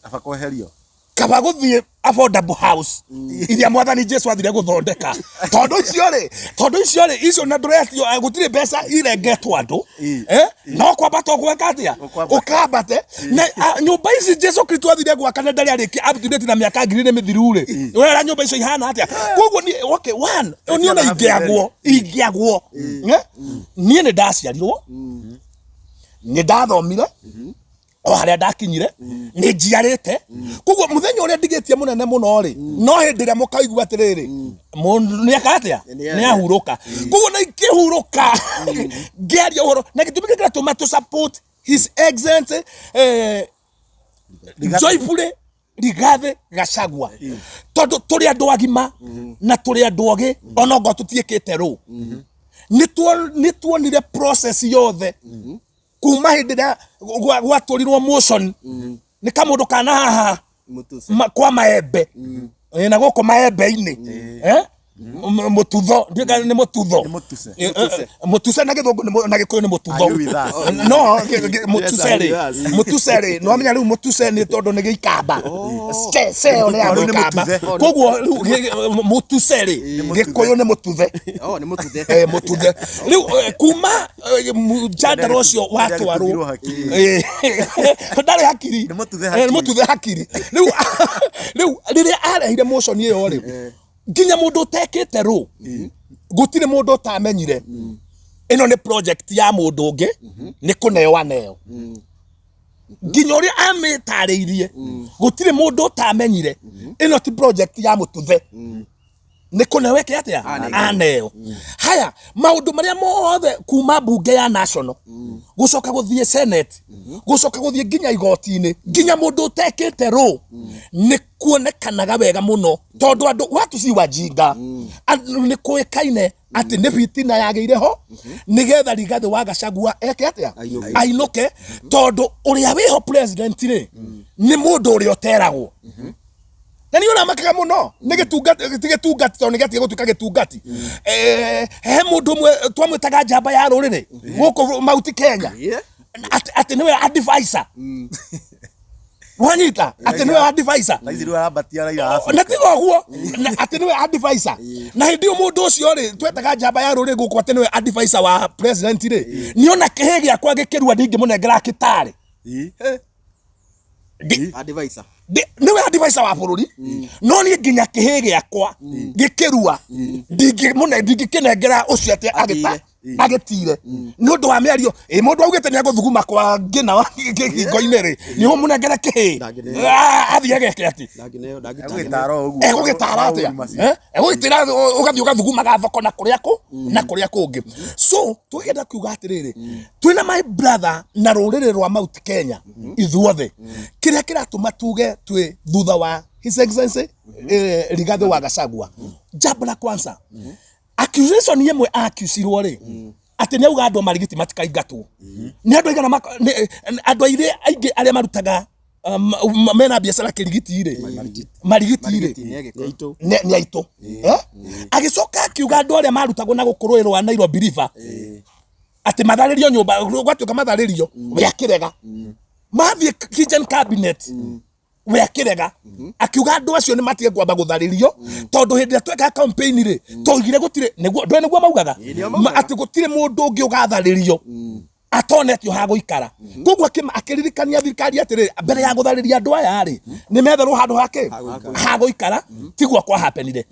Aba kweherio. Kaba gũthiĩ affordable house iria Mwathani Jesu athire gũthondeka, tondũ icio rĩ icio na ndũretio, gũtirĩ mbeca irengetwo andũ. No kwambata ũgweka atĩa? Ũkwambata. Ũkambate na nyũmba ici Jesu Kristo athire gwaka na ndarĩ arĩkia up to date na mĩaka ngiri nĩ mĩthiru rĩ, wera nyũmba icio ihana atĩa? Koguo niĩ, okay, one, niĩ ona ingĩagwo, niĩ nĩ ndaciarirwo, nĩ ndathomire o harĩa ndakinyire, nĩ njiarĩte. Koguo mũthenya ũrĩa ndigĩtie mũnene mũno rĩ, no hĩndĩ ĩrĩa mũkaigua atĩrĩrĩ, mũndũ nĩ eka atĩa, nĩ ahurũka. Koguo na ingĩhurũka ngĩaria ũhoro na gĩtũmi kĩrĩa kĩratũma tũ support His Excellency joyfully Rigathĩ Gachagua, tondũ tũrĩ andũ agima na tũrĩ andũ ogĩ, ona ongorwo tũtiĩkĩte rũ, nĩ tuonire process yothe kuma hĩndĩ ĩrĩa gwatũrirwo motion nĩ kamũndũ kana haha Mutuse. Kwa maembe. Na gũkũ maembe-inĩ. Mũtutho, ndiũĩ kana nĩ mũtutho. Nĩ mũtuse. Mũtuse na gĩthũngũ na gĩkũyũ nĩ mũtutho. Are you with us? No mũtuse Yes, rĩ, are you with us? Mũtuse rĩ, nĩ wamenya rĩu mũtuse nĩ tondũ nĩ gĩikamba ce ce ĩyo nĩ ya Rĩu nĩ gĩikamba. mũtuthe. Koguo rĩu mũtuse rĩ, gĩkũyũ nĩ mũtuthe. Oh, nĩ mũtuthe. Mũtuthe rĩu, kuma mũjandara ũcio watwarwo. Ndagĩtuthirwo hakiri. Ndarĩ hakiri. Nĩ mũtuthe Nĩ hakiri. mũtuthe hakiri. Rĩu rĩrĩa arehire motion ĩyo rĩ, nginya mũndũ ũtekĩte rũ, gũtirĩ mũndũ ũtamenyire ĩno nĩ project ya mũndũ ũngĩ, nĩ kũneo aneo. Nginya ũrĩa amĩtarĩirie, gũtirĩ mũndũ ũtamenyire ĩno ti project ya mũtuthe, nĩ kũneo eke atĩa, aneo. Haya maũndũ marĩa mothe kuma mbunge ya national gũcoka gũthiĩ senate, gũcoka gũthiĩ nginya igoti-inĩ, nginya mũndũ ũtekĩte rũ, nĩ kuonekanaga wega mũno, tondũ andũ watu si wajinga. Andũ nĩ kũĩkaine atĩ nĩ bitina yagĩire ho nĩgetha Rigathĩ wa Gachagua eke atĩa? Ainũke. Ainũke, tondũ ũrĩa wĩho president rĩ, nĩ mũndũ ũrĩa ũteragwo na nĩ ũramakaga mũno nĩ gĩtungati, ti gĩtungati, tondũ nĩ gĩatige gũtuĩka gĩtungati. He mũndũ ũmwe twamwĩtaga njamba ya rũrĩrĩ gũkũ Mount Kenya, atĩ nĩwe advisor, wanyita, atĩ nĩwe advisor. Thaa ici rĩu arambatia Raila Africa. Na tiga ũguo, atĩ nĩwe advisor, na hĩndĩ ĩyo mũndũ ũcio rĩ twetaga njamba ya rũrĩrĩ gũkũ atĩ nĩwe advisor wa president rĩ, niona kĩhĩ gĩakwa gĩkĩrua ndingĩmũnengera kĩtarĩ. Advisor. Nĩwe advisor wa bũrũri, no niĩ nginya kĩhĩ gĩakwa gĩkĩrua ndingĩkĩnengera ũcio atĩ agĩta agĩtire nĩ ũndũ wa mĩario ĩ mũndũ augĩte nĩ agũthuguma kwa ngĩna wa ngingo-inĩ rĩ, nĩ ũmũnengere kĩhĩ? Ndangĩneo. Athiĩ ageke atĩ? Ndangĩneo, ndangĩtara. Egũgĩtara o ũguo. Egũgĩtara atĩa? Maũru macio. Egũgĩtĩra ũgathiĩ ũgathugumaga thoko na kũrĩa kũ na kũrĩa kũngĩ. So tũgĩenda kuga atĩrĩrĩ, twĩna my brother na rũrĩrĩ rwa Mount Kenya ithuothe, kĩrĩa kĩratũma tuge twĩ thutha wa His Excellency Rigathĩ wa Gachagua, jambo la kwanza, accusation ĩmwe accusirwo rĩ, atĩ nĩ auga andũ a Marigiti matikaingatwo. Nĩ andũ aigana andũ airĩ aingĩ arĩa marutaga mena biacara Kĩrigiti rĩ, Marigiti rĩ? Nĩ Agĩkũyũ. Aitũ. Nĩ aitũ. Eh? Agĩcoka akiuga andũ arĩa marutagwo na gũkũ rũĩ rwa Nairobi River atĩ matharĩrio nyũmba, gwatuĩka matharĩrio, we akĩrega. Mathiĩ kitchen cabinet, we akĩrega, akiuga andũ acio nĩ matige kwamba gũtharĩrio, tondũ hĩndĩ ĩrĩa twekaga campaign rĩ, twaugire gũtirĩ, nĩguo ndũĩ nĩguo maugaga? Nĩo maugaga. Atĩ gũtirĩ mũndũ ũngĩ ũgatharĩrio. Atonetio ha gũikara. Koguo akĩririkania thirikari atĩrĩrĩ, mbere ya gũtharĩria andũ aya rĩ, nĩ metherwo handũ hake ha gũikara. Tiguo kwa happenire.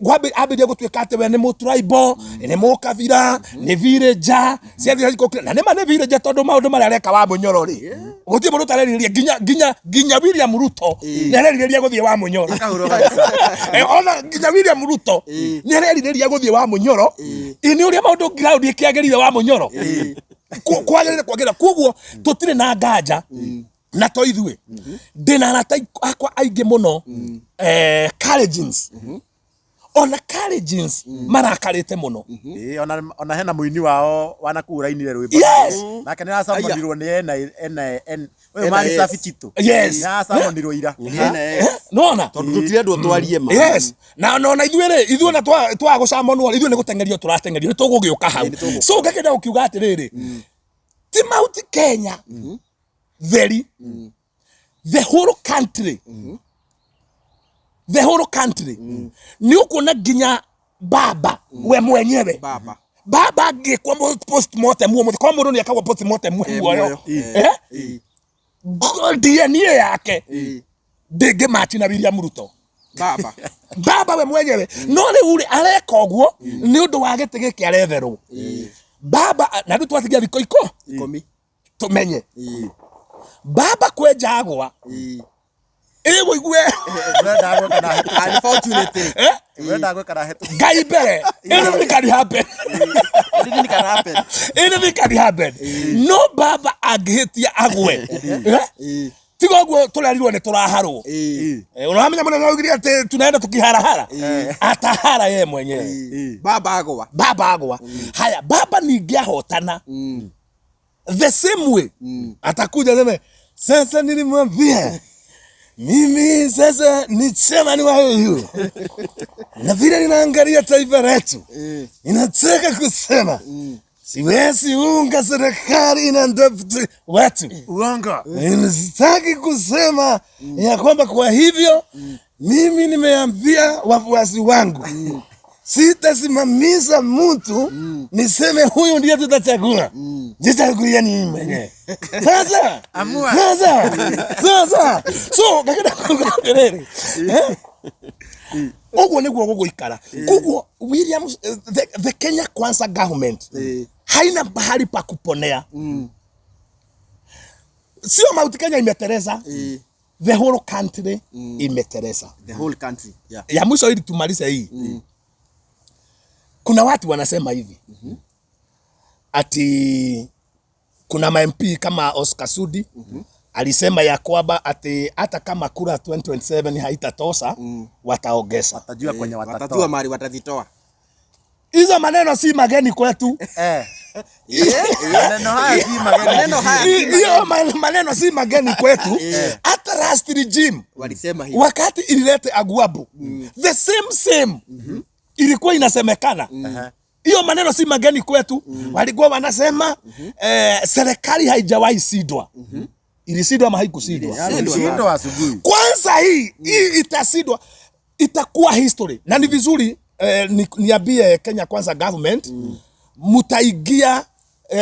Ambĩrĩria gũtuĩka atĩ we nĩ mũtribal, nĩ mũkabira, nĩ villager ciathiĩ cikũkira. Na nĩma nĩ villager, tondũ maũndũ marĩa areka wa Mũnyoro rĩ, gũtirĩ mũndũ ũtarerirĩria, nginya William Ruto nĩ arerirĩria gũthiĩ wa Mũnyoro. Akahũrwo gabica. Ona nginya William Ruto nĩ arerirĩria gũthiĩ wa Mũnyoro. Ĩ nĩ ũrĩa maũndũ ground ĩkĩagĩrire wa Mũnyoro. Kwagĩrĩire kwagĩrĩra. Koguo tũtirĩ na nganja na to ithuĩ, ndĩna arata akwa aingĩ mũno, Kalenjins, ona Kalenjins marakarĩte mũno. Ĩĩ, ona hena mũini wao wanakuu ũrainire rwĩmbo. Nake nĩ aracamonirwo nĩ ena ena en ũyũ Mari Safi Kitu. Nĩ aracamonirwo ira. Nona tondũ tũtirendwo twarie ma. Yes, na na ithuĩ rĩ, ithuĩ na twa gũcamonwo, ithuĩ nĩ gũteng'erio tũrateng'erio, nĩ tũgũgĩũka hau. So ngakĩenda gũkiuga atĩrĩrĩ, ti Mount Kenya theri, the whole country, the whole country, nĩ ũkuona nginya baba we mwenyewe. Baba. Baba angĩkwo postmortem ũmũthĩ, kwa mũndũ nĩ akagwo postmortem muoyo. Muoyo. DNA yake ndĩngĩmachi na William Ruto. Baba. Baba we mwenyewe. No rĩu rĩ, areka ũguo nĩ ũndũ wa gĩtĩ gĩkĩ aretherwo baba. Na rĩu twatigia thikũ iko 10. Tũmenye baba kwenja agwa ĩgũigue. Ũrenda gwĩka na hetũke. Unfortunately. Ũrenda gwĩka na hetũke. Ngai mbere, anything can happen. Anything can happen. Anything can happen. No baba angĩhĩtia agwe, tiga ũguo tũrerirwo nĩ tũraharwo. Ũramenya mũnene augire atĩ tunaenda tukiharahara, atahara yeye mwenyewe. Baba agwa. Baba agwa. Haya, baba ningĩ ahotana, the same way atakuja aseme, "Sasa nilimwambia mimi sasa ni chairman wa AU, na vile ninaangalia taifa letu, ninataka kusema siwezi unga serikali ina deputy wetu." Uongo. Sitaki kusema ya kwamba kwa hivyo mimi nimeambia wafuasi wangu sitasimamisha mtu niseme huyu ndiye tutachagua, jichagulia ni mimi mwenyewe. Sasa Amua. Sasa so ngakenda kuga atĩrĩrĩ, ũguo nĩguo gũgũikara. Koguo William, the Kenya Kwanza government haina pahali pa kuponea. Sio Mount Kenya imetereza, the whole country imetereza. The whole country. Yeah. Ya mwisho ili tumalize hii, kuna watu wanasema hivi ati kuna ma MP kama Oscar Sudi alisema ya kwamba ati hata kama kura 2027 haitatosha, wataongeza. Tajua kwenye Watajua watatoa. mali watazitoa. Hizo maneno si mageni kwetu. Maneno haya si mageni. Maneno haya si Hiyo maneno si mageni kwetu. Hata last regime Walisema hivi. wakati ililete Aguabu, the same same ilikuwa inasemekana. Hiyo maneno si mageni kwetu. Walikuwa wanasema serikali haijawahi sidwa. Ilisidwa ama haikusidwa? Ilishindwa. Mshindo asubuhi. Kwanza hii itasidwa, itakuwa history. Na ni vizuri niambie Kenya Kwanza government, mtaingia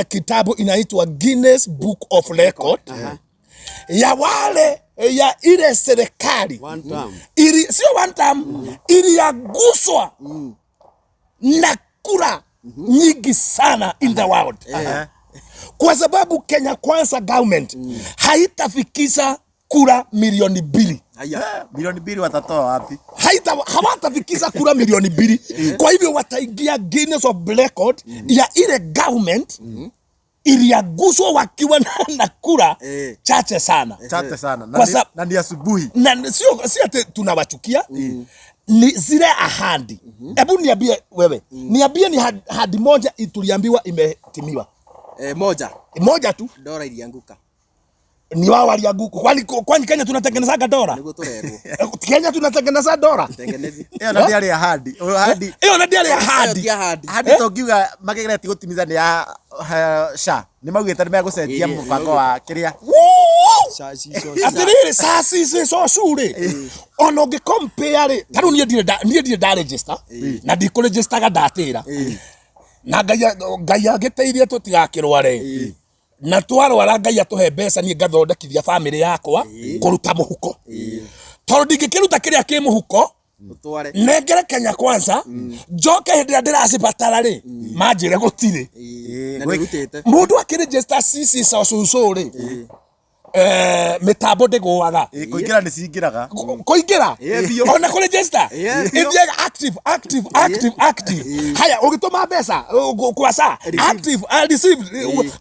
kitabu inaitwa Guinness Book of Record ya wale ya ile serikali One term. ili sio one term, iliaguswa na kura nyingi sana in the world, kwa sababu Kenya Kwanza government haitafikisha kura 2 milioni. Haya. 2 milioni watatoa wapi? Hawatafikisha kura 2 milioni. Kwa hivyo wataingia Guinness of Record ya ile government iliaguswa wakiwa na kura chache sana. Chache sana. Na Kwa na ni asubuhi. Na sio si ati tunawachukia, ni zile ahadi. Hebu niambie wewe, niambie ni ahadi moja tuliambiwa imetimiwa. Moja. Moja tu. Dola ilianguka. Ni wao walianguka. Kwani Kenya tunatengenezaga dola? Niguo turerwo. Kenya tunatengeneza dola? Tengenezi. Ĩyo na ndĩarĩ ahadi. Ũyũ ahadi. Ĩyo na ndĩarĩ Ĩyo ahadi. ti ahadi. Ahadi tũngiuga mageretie gũtimiza nĩ ya SHA. Nĩ maugĩte nĩ megũcenjia Ĩĩ, mũbango wa kĩrĩa. Woo! Caci, Atirĩrĩ, caci cocu rĩ, ona ũngĩ compare rĩ, ta rĩu niĩ ndirĩ nda register na ndikũregistaga ndatĩra na Ngai, Ngai agĩteithie tũtigakĩrware. Na twarwara Ngai atũhe mbeca niĩ ngathondekithia bamĩrĩ yakwa kũruta mũhuko, tondũ ndingĩkĩruta kĩrĩa kĩ mũhuko Ũtware. nengere Kenya Kwanza njoke hĩndĩ ĩrĩa ndĩracibatara rĩ manjĩre gũtirĩ. Ĩĩ. Na nĩũrutĩte. Mũndũ akĩregister CC cũcũ rĩ, mĩtambo ndĩgũaga. Kũingĩra nĩ cingĩraga. Kũingĩra Ĩĩ, biũ. ona kũregister Ĩĩ, biũ. ĩthiaga active active active active. Haya, ũgĩtũma mbeca kwa sa active, received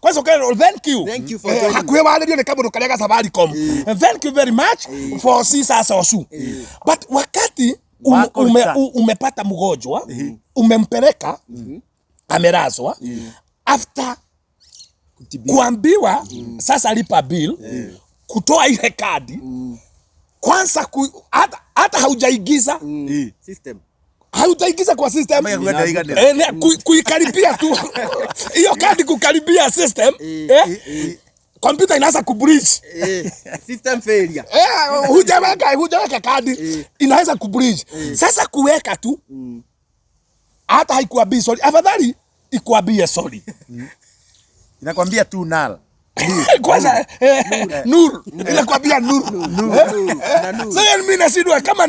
kwanza ũkerwo thank you. Thank you for joining. Hakuhĩ warĩrio nĩ kamũndũ karĩa ga Safaricom, thank you very much for sisa sosu. But wakati Wakoruta. umepata mgonjwa, umempeleka, amelazwa, after kuambiwa sasa lipa bill, kutoa ile kadi kwanza hata haujaingiza System. Haujaingiza kwa system. Amekuwa ndaiganĩra. Kuikaribia tu hiyo kadi, kukaribia system, kompyuta inaanza kubridge. System failure. Hujaweka kadi, inaweza kubridge. Sasa kuweka tu, hata haikuambii sorry. Afadhali ikuambie sorry. Inakwambia tu null. Kwanza nuru inakwambia nuru. Nuru. Na nuru. Sasa mimi nashindwa kama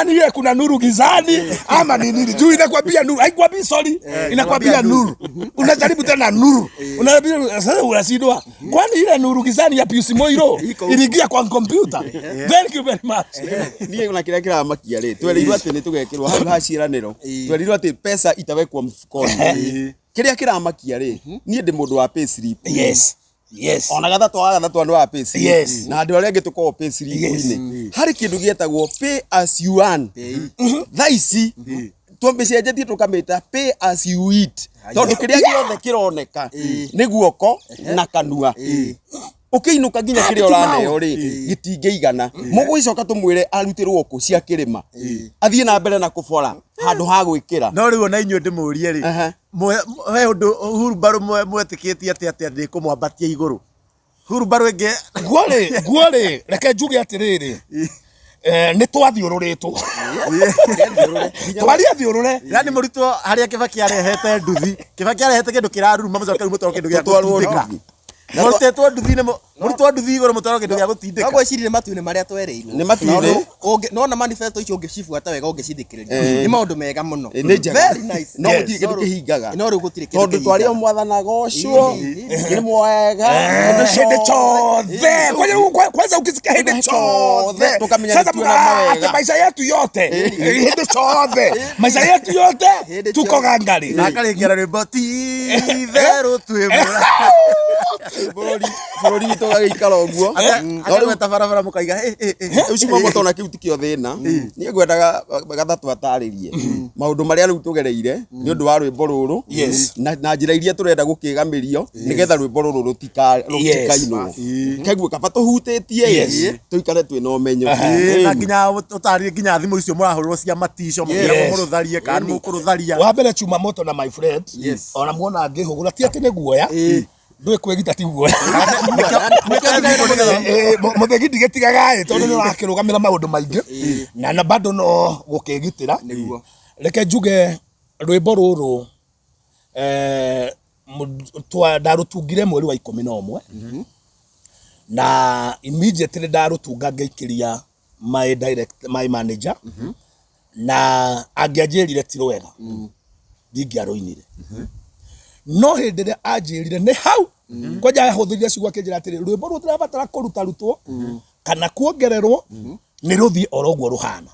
ni ile kuna nuru gizani ama ni nini, juu inakwambia nuru, haikwambii sorry, inakwambia nuru. Unajaribu tena nuru, unajaribu, sasa unashindwa, kwani ile nuru gizani ya Pius Moiro Iko huko. iliingia kwa kompyuta? Thank you very much. Niä na kä rä a kä ramakia rä twerirwo atä nä tå gekä rwo hau ha ciäranä ro, twerirwo atä pesa itawekwo mfukoni. Kä rä a kä ramakia rä, niä ndä må ndå wa payslip. Ona gathatũ wa gathatũ andũ a payslip na andũ arĩa angĩ tũkoragwo payslip-inĩ, harĩ kĩndũ gĩetagwo pay as you earn. Thaa ici twamĩcenjetie tũkamĩta pay as you eat, tondũ kĩrĩa gĩothe kĩroneka nĩ guoko na kanua. Ũkĩinũka nginya kĩrĩa ũraneo rĩ gĩtingĩigana. Mũgũgĩcoka tũmwĩre arutĩrwo kũ cia kĩrĩma, athiĩ na mbere na kũbora handũ ha gwĩkĩra. No rĩu ona inyuĩ ndĩmũrie rĩ, he ũndũ hurumbarũ mwetĩkĩtie atĩ ndĩkũmwambatia igũrũ hurumbarũ ĩngĩ? Guo rĩ, reke njuge atĩrĩrĩ, nĩ twathiũrũrĩtwo, twaria thiũrũre. Yani mũrutwo harĩa Kĩbaki arehete nduthi, Kĩbaki arehete kĩndũ kĩraruruma, mũcoke rĩu mũtwarwo kĩndũ gĩa Tũtwarwo gũtindĩka. nduthi. Mũrutĩtwo nduthi-inĩ, mũrutwo nduthi igũrũ, mũtwarwo kĩndũ gĩa No gũtindĩka. ngwĩciria nĩ matu-inĩ marĩa twereirwo. Nĩ matu-inĩ. Nona manifesto icio ũngĩcibuata wega, ũngĩcithikĩrĩria, nĩ maũndũ mega mũno. Nĩ njega. Very nice. No gũtirĩ kĩndũ kĩhingaga. No rĩu gũtirĩ kĩndũ Tondũ twarĩ o kĩhingaga. mwathana gocwo nĩ mwega Hĩndĩ chothe. Kwanza ukisikia hĩndĩ chothe, Tukamenya sasa nĩ tuona mawega. atĩ maisha yetu yote hĩndĩ chothe, maisha yetu yote Hĩndĩ tuko chothe. gangari. Na akarĩkia na rwĩmbo ti itherũ twĩ mwega. Bũrũri witũ ũgagĩikara ũguo. Akagweta barabara mũkaiga "Eh, eh, eh." Rĩu cuma moto ona kĩu tikĩo thĩna. Niĩ ngwendaga gathatũ atarĩrie maũndũ marĩa rĩu tũgereire nĩ ũndũ wa rwĩmbo rũrũ na njĩra iria tũrenda gũkĩgamĩrio nĩgetha rwĩmbo rũrũ rũtikainwo. Keguo kaba tũhutĩtie tũikare twĩna ũmenyo. Na nginya ũtarĩrie nginya thimũ icio mũrahũrĩrwo cia matico mũkĩragwo mũrũtharie kana nĩ mũkũrũtharia. Wa mbere, chuma moto na my friend, ona muona ngĩhũgũra ti atĩ nĩ guoya, ndũĩ kwĩgita ti guoya. Mũthegi ndigĩtigaga ĩ, tondũ nĩ ũrakĩrũgamĩra maũndũ maingĩ na bado no gũkĩgitĩra. Nĩguo. Reke njuge rwĩmbo rũrũ, ndarũtungire mweri wa 11, na immediately ndarũtunga ngĩikĩria my direct, my manager, na angĩanjĩrire ti rwega ndingĩarũinire. No hĩndĩ ĩrĩa anjĩrire nĩ hau kwanja ahũthĩrire ciugo akĩnjĩra atĩrĩ, rwĩmbo rũu tũrabatara kũruta rutwo kana kuongererwo, nĩ rũthiĩ oro ũguo rũhana.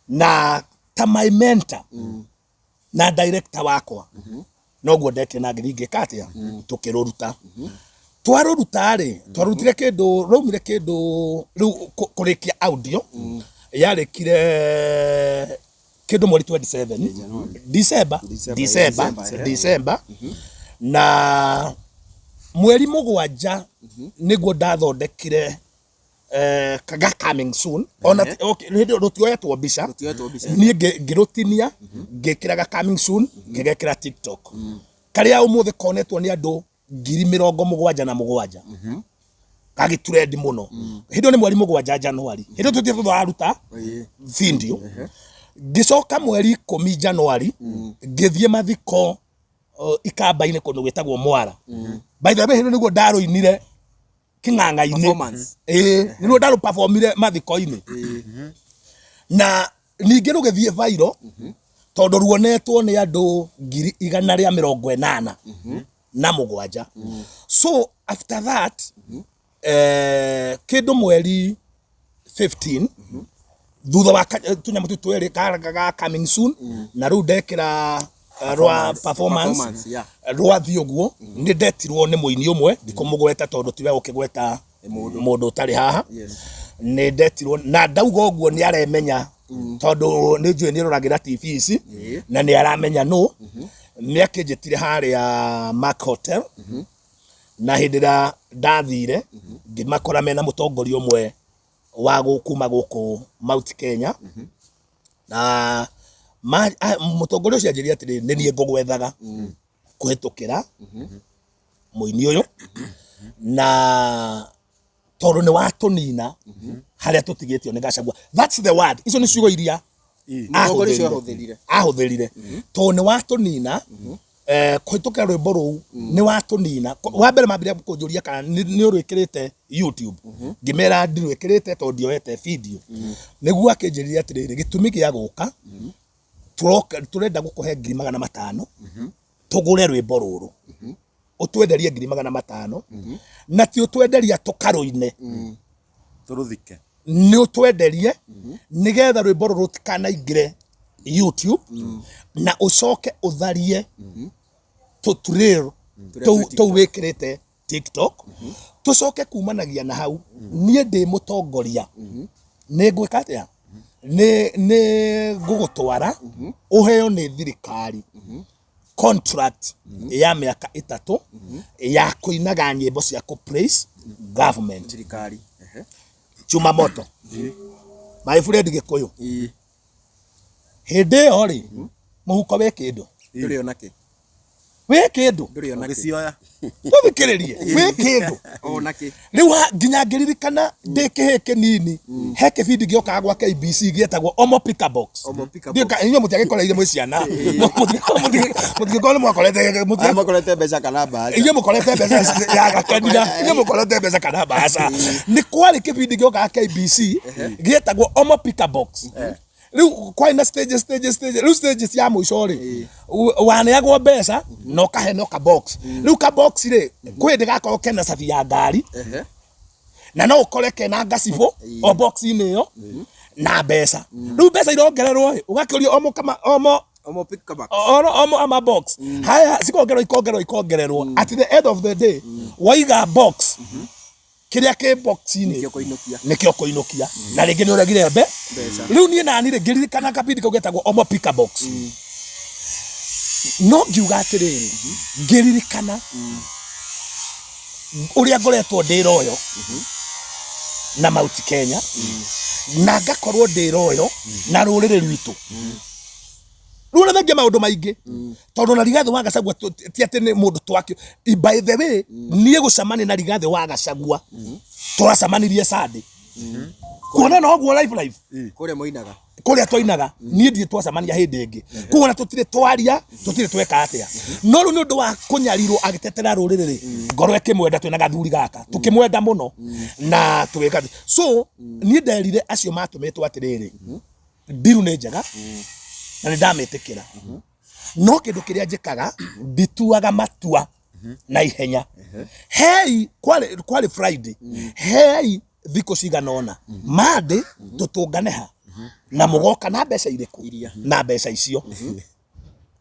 Na ta my mentor na director wakwa, noguo ndekire na ngĩthiĩ ngĩka atĩa, tũkĩrũruta. Twarũruta rĩ, twarutire kĩndũ raumire kĩndũ rĩu kũrĩkia audio yarĩkire kĩndũ mweri 27 December, December, December. Na mweri 7 nĩguo ndathondekire ga coming soon. Ona okay, hĩndĩ ĩyo rũtioetwo mbica. Rũtioetwo mbica. Niĩ ngĩrũtinia, ngĩkĩra ga coming soon, ngĩgekĩra TikTok, karĩa ũmũthĩ konetwo nĩ andũ 77,000, gagĩturendi mũno. Hĩndĩ ĩyo nĩ mweri 7 Januari, hĩndĩ ĩyo tũthiĩ tũraruta video. Ngĩcoka mweri 10 Januari ngĩthiĩ mathiko, ikamba-inĩ kũndũ gwĩtagwo Mwara. By the way, hĩndĩ nĩguo ndarũinire kĩng'ang'a-inĩ. Performance. Ĩĩ, nĩruo ndarũperformire mathiko-inĩ. Na ningĩ rũgĩthiĩ viral tondũ ruonetwo nĩ andũ 187,000. So after that, kĩndũ mweri 15 thutha wa tũnyamũ tũu twĩrĩ ga coming soon, na rĩu ndekĩra rwa performance, Performance, yeah. Rwathiĩ ũguo, nĩ ndetirwo nĩ mũini ũmwe, ndikũmũgweta tondũ tiwe ũkĩgweta mũndũ ũtarĩ haha. Nĩ ndetirwo na ndauga ũguo nĩ aremenya tondũ nĩ njũĩ nĩ roragĩra TV ici na nĩ aramenya nũ. Nĩ akĩnjĩtire harĩa Mark Hotel, na hĩndĩ ĩrĩa ndathire ngĩmakora mena mũtongoria ũmwe wa kuma gũkũ Mount Kenya, na mũtongoria ũcio anjĩrire atĩrĩrĩ, nĩ niĩ ngũgwethaga kũhĩtũkĩra mũini ũyũ, na tondũ nĩ watũnina harĩa tũtigĩtio nĩ Gachagua. That's the word, icio nĩ ciugo iria Mũtongoria ũcio ahũthĩrire. Ahũthĩrire, tondũ nĩ watũnina kũhĩtũkĩra rwĩmbo rũu, nĩ watũnina. Wa mbere mambire kũnjũria kana nĩ ũrwĩkĩrĩte YouTube, ngĩmera ndirwĩkĩrĩte tondũ ndioete video. Nĩguo akĩnjĩrire atĩrĩrĩ, gĩtũmi gĩa gũka, tũroka tũrenda gũkũhe 500,000 tũgũre rwĩmbo rũrũ, ũtwenderie 500,000, na ti ũtwenderia tũkarũine, Tũrũthike. Nĩ ũtwenderie nĩgetha rwĩmbo rũrũ rũtikanaingĩre YouTube, na ũcoke ũtharie tũtrail Tũrĩa tũu twĩ tũu wĩkĩrĩte TikTok, tũcoke kumanagia na hau niĩ ndĩ mũtongoria nĩ ngwĩka atĩa, nĩ ngũgũtwara ũheo nĩ thirikari contract ya mĩaka 3 ya kũinaga nyĩmbo cia kũ praise government. Thirikari. Chuma moto, my friend Gĩkũyũ. Hĩndĩ ĩyo rĩ, mũhuko wĩ kĩndũ. Ndũrĩ ona kĩ. Wĩ kĩndũ. Ndũrĩ ona kĩ. Ũgĩcioya. Tũthikĩrĩrie, wĩ kĩndũ. Ona kĩ. Rĩu nginya ngĩririkana ndĩ kĩhĩ kĩnini, he kĩbindi gĩokaga gwa KBC gĩetagwo Omo Picker Box. Omo Picker Ndiũĩ Box. inyuĩ mũtiagĩkoreire mwĩ ciana, mũtingĩkorwo nĩ mwakorete Arĩa makorete mbeca kana mbaca. Inyuĩ mũkorete mbeca ya gakenira, inyuĩ mũkorete mbeca kana mbaca. Nĩ kwarĩ kĩbindi gĩokaga KBC gĩetagwo Omo Picker Box. Rĩu kwarĩ na stages, stages, stages. Rĩu stages ya mũico rĩ, waneagwo mbeca na ũkahenwo ka box. Rĩu ka box rĩ, kwĩ hĩndĩ gakorwo kena cabi ya ngari, na no ũkore kena ngacibũ o box-inĩ ĩyo na mbeca. Rĩu mbeca irongererwo ĩ, ũgakĩũrio omo kama omo Omo Picker Box. Oro omo ama box haya cikongererwo, ikongererwo, ikongererwo. At the end of the day waiga box, kĩrĩa kĩ box-inĩ Nĩkĩo kũinũkia. Nĩkĩo kũinũkia, na rĩngĩ nĩ ũregire Mbeca. Rĩu niĩ nani rĩ, ngĩririkana kabindi kau getagwo Omo Picker Box, no ngiuga atĩrĩrĩ, ngĩririkana ũrĩa ngoretwo ndĩ royo na Mount Kenya, na ngakorwo ndĩ royo na rũrĩrĩ rwitũ. Rĩu ona thengia maũndũ maingĩ, tondũ na Rigathĩ wa Gachagua ti atĩ nĩ mũndũ twakĩ. By the way, niĩ gũcemania na Rigathĩ wa Gachagua, tũracemanirie Sunday kuona na ũguo live live. Kũrĩa moinaga. Kũrĩa twainaga. Niĩ ndirĩ twacemania hĩndĩ ĩngĩ, koguo na tũtirĩ twaria, tũtirĩ tweka atĩa. No rĩu nĩ ũndũ wa kũnyarirwo agĩtetera rũrĩrĩ rĩ, ngoro ĩkĩmwenda. Twĩna gathuri gaka tũkĩmwenda mũno na tũgĩka atĩ. So niĩ nderire acio matũmĩtwo atĩrĩrĩ, ndiru nĩ njega na nĩ ndamĩtĩkĩra, no kĩndũ kĩrĩa njĩkaga, ndituaga matua na ihenya. Hei, kwarĩ Friday, hei thikũ cigana ũna, Monday tũtũngane ha, na mũgoka na mbeca irĩkũ na mbeca icio.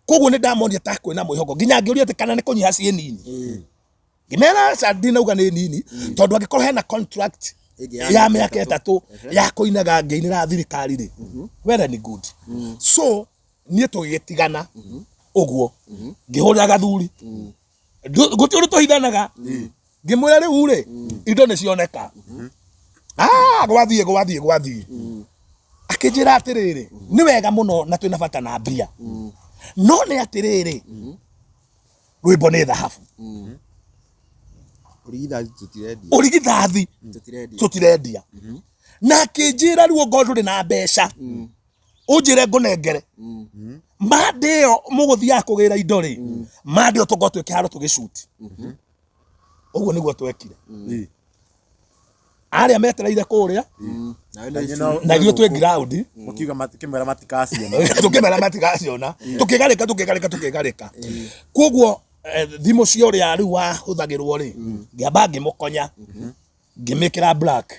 Koguo nĩ ndamonia ta kwĩna mwĩhoko, nginya ngĩũria atĩ kana nĩ kũnyiha ciĩ nini. Ngĩmera aca, ndinauga nĩ nini, tondũ angĩkorwo hena contract Ĩngĩ ya ya mĩaka mĩaka 3 ya kũinaga ngĩinĩra thirikari rĩ, well and good. So niĩ tũgĩgĩtigana ũguo, ngĩhũrĩra gathuri. Gũtirĩ ũndũ tũhithanaga. Ngĩmwĩra rĩu rĩ, indo nĩ cioneka. Ah, gwathiĩ gwathiĩ gwathiĩ. Akĩnjĩra atĩrĩrĩ, nĩ wega mũno na twĩna bata na mbia, no nĩ atĩrĩrĩ, rwĩmbo nĩ thahabu. Ũrigithathi tũtirendia. Ũrigithathi Tũtirendia. Tũtirendia. Na akĩnjĩra rĩu ongorwo ndũrĩ na mbeca, ũnjĩre ngũnengere. Mande ĩyo mũgũthiaga kũgĩra indo rĩ, mande ĩyo tũkorwo twĩ kĩharo tũgĩcuti. Ũguo nĩguo twekire. Arĩa metereire kũrĩa Nawe nĩ na ithuĩ twĩ ground Mũkiuga kĩmwĩra matikaciona. Tũkĩmera matigaciona, tũkĩgarĩka, tũkĩgarĩka, tũkĩgarĩka. Koguo thimũ cia ũrĩa rĩu wahũthagĩrwo rĩ, ngĩamba ngĩmũkonya, ngĩmĩkĩra black.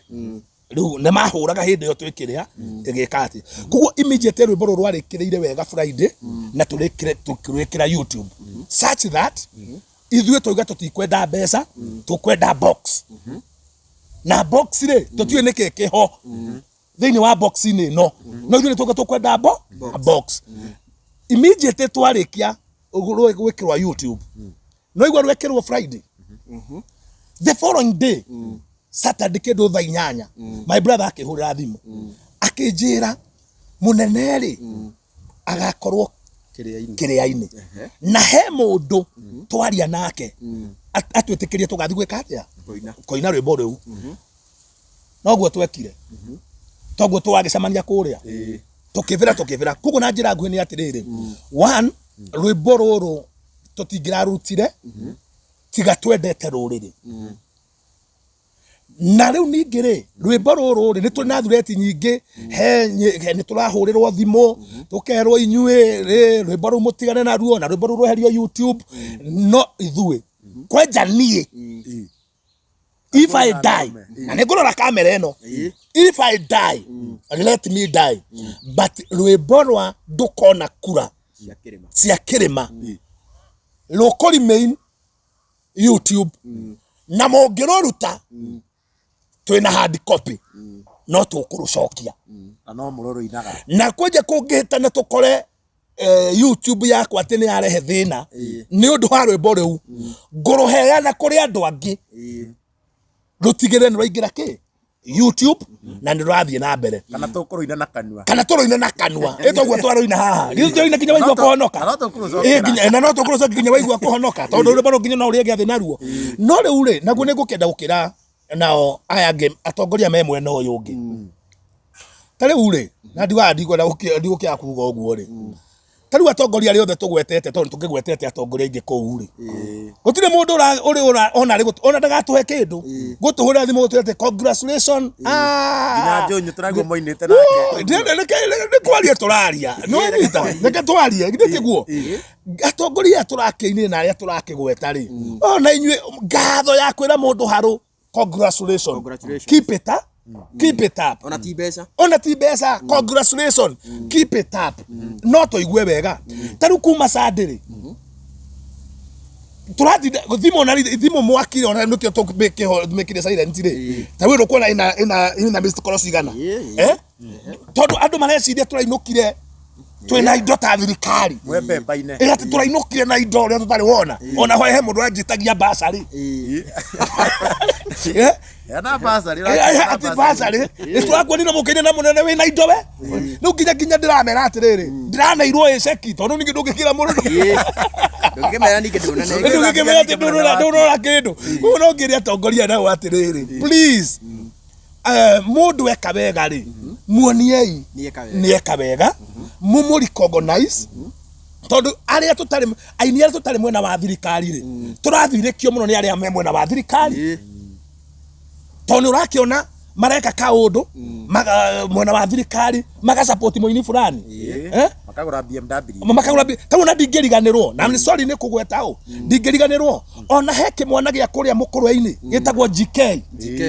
Rĩu nĩ mahũraga hĩndĩ ĩyo twĩkĩrĩa ĩgĩka atĩ koguo immediately rwĩmbo rũrũ rwarĩkĩrĩire wega Friday na tũrĩkĩre tũkĩrwĩkĩra YouTube such that ithuĩ twauga tũtikwenda mbeca, tũkwenda box, na box rĩ tũtiũĩ nĩkĩ kĩho thĩinĩ wa box-inĩ ĩno, no ithuĩ nĩ twauga tũkwenda box. Immediately twarĩkia ũguo gwĩkĩrwo YouTube, no igua rwekĩrwo Friday, the following day, Saturday, kĩndũ thaa 8, my brother akĩhũrĩra thimũ akĩnjĩra mũnene rĩ agakorwo kĩrĩa-inĩ. Kĩrĩa-inĩ na he mũndũ twaria nake atwĩtĩkĩrie tũgathiĩ gwĩka atĩa? Kũina. Kũina rwĩmbo rũu. Noguo twekire, toguo twagĩcemania kũrĩa tũkĩbĩra tũkĩbĩra. Koguo na njĩra nguhĩ nĩ atĩrĩrĩ, one, rwĩmbo rũrũ tũtingĩrarutire tiga twendete rũrĩrĩ. Na rĩu ningĩ rĩ, rwĩmbo rũrũ rĩ, nĩ tũrĩ na thureti nyingĩ he nĩ tũrahũrĩrwo thimũ tũkerwo inyuĩ rĩ, rwĩmbo rũu mũtigane naruo na rwĩmbo rũu rweherio YouTube. No ithuĩ kwenja niĩ, if I die, na nĩ ngũrora kamera ĩno, if I die, let me die, but rwĩmbo rwa ndũkona kura cia kĩrĩma cia kĩrĩma rũkũ remain YouTube, na mũngĩrũruta twĩna hard copy no tũkũrũcokia. Na no mũrũrũinaga. Na kwenja kũngĩhĩtana tũkore YouTube yakwa atĩ nĩ yarehe thĩna nĩ ũndũ wa rwĩmbo rũu, ngũrũheana kũrĩ andũ angĩ rũtigĩrĩre nĩ rwaingĩra kĩ YouTube na nĩ rũrathiĩ na mbere. Kana tũkũrũina na kanua. Kana tũrũine na kanua, ĩ toguo twarũina haha, githĩ tũrũina nginya waigua kũhonoka? Na no tũkũrũcokera. Ĩ, na no tũkũrũcokia nginya waigua kũhonoka, tondũ rwĩmbo rũu nginya no ũrĩe gĩathĩ naruo. No rĩu rĩ, naguo nĩ ngũkĩenda gũkĩra nao aya angĩ atongoria me mwena ũyũ ũngĩ, ta rĩu rĩ, na ndiugaga ndikwenda ndigũkĩaga kuga ũguo rĩ, ta rĩu atongoria arĩa othe tũgwetete, tondũ tũkĩgwetete atongoria aingĩ kũu rĩ, gũtirĩ mũndũ ũrĩ ona arĩ ona ndagatũhe kĩndũ gũtũhũrĩra thimũ gũtwĩra atĩ congratulation. Nginya Njũnyũ tũraigua moinĩte nake. Nĩ kwaria tũraria, nĩwanyita? Reke twarie, githĩ tiguo? Atongoria aya tũrakĩinĩra na arĩa tũrakĩgweta rĩ, ona inyuĩ ngatho ya kwĩra mũndũ harũ congratulation. Congratulations. Keep it up, keep it up. Ona ti mbeca. Ona ti mbeca, congratulation, keep it up, no tũigue wega. Ta rĩu kuma Sunday rĩ, tũratinda thimũ na thimũ mwaki, ona nĩkĩo tũmĩkĩre silent rĩ. Ta rĩu ndũkuona ĩna missed call cigana? Eh, tondũ andũ mareciria tũrainũkire twĩna indo ta thirikari. Mwembemba-inĩ. Ĩ, atĩ tũrainũkire na indo ũrĩa tũtarĩ wona. Ona he mũndũ wanjĩtagia basarĩ. Eh? Heana basarĩ. Atĩ basarĩ nĩ tũrakuonire mũkĩine na mũnene wĩna indo we. Rĩu nginya ndĩramera atĩrĩrĩ, ndĩraneirwo ĩ ceki, tondũ ningĩ ndũngĩkĩra mũndũ. Ndũngĩkĩmera ningĩ ndũnanengera. Ndũngĩkĩmera atĩ ndũnora kĩndũ. Koguo no ngĩre atongoria nao atĩrĩrĩ, please, mũndũ eka wega rĩ, muoniei Nĩ eka wega. Nĩ eka wega, mũmũ recognize, tondũ arĩa tũtarĩ aini, arĩa tũtarĩ mwena wa thirikari rĩ, tũrathirĩkio mũno nĩ arĩa me mwena wa thirikari, tondũ nĩ ũrakĩona mareka kaũndũ mwena wa thirikari magasupport mũini fulani. Eh? Makagũra BMW. Makagũra ta ona ndingĩriganĩrwo, na nĩ sorry nĩ kũgweta ũ, ndingĩriganĩrwo ona he kĩmwana gĩa kũrĩa mũkũrwe-inĩ gĩtagwo GK. GK.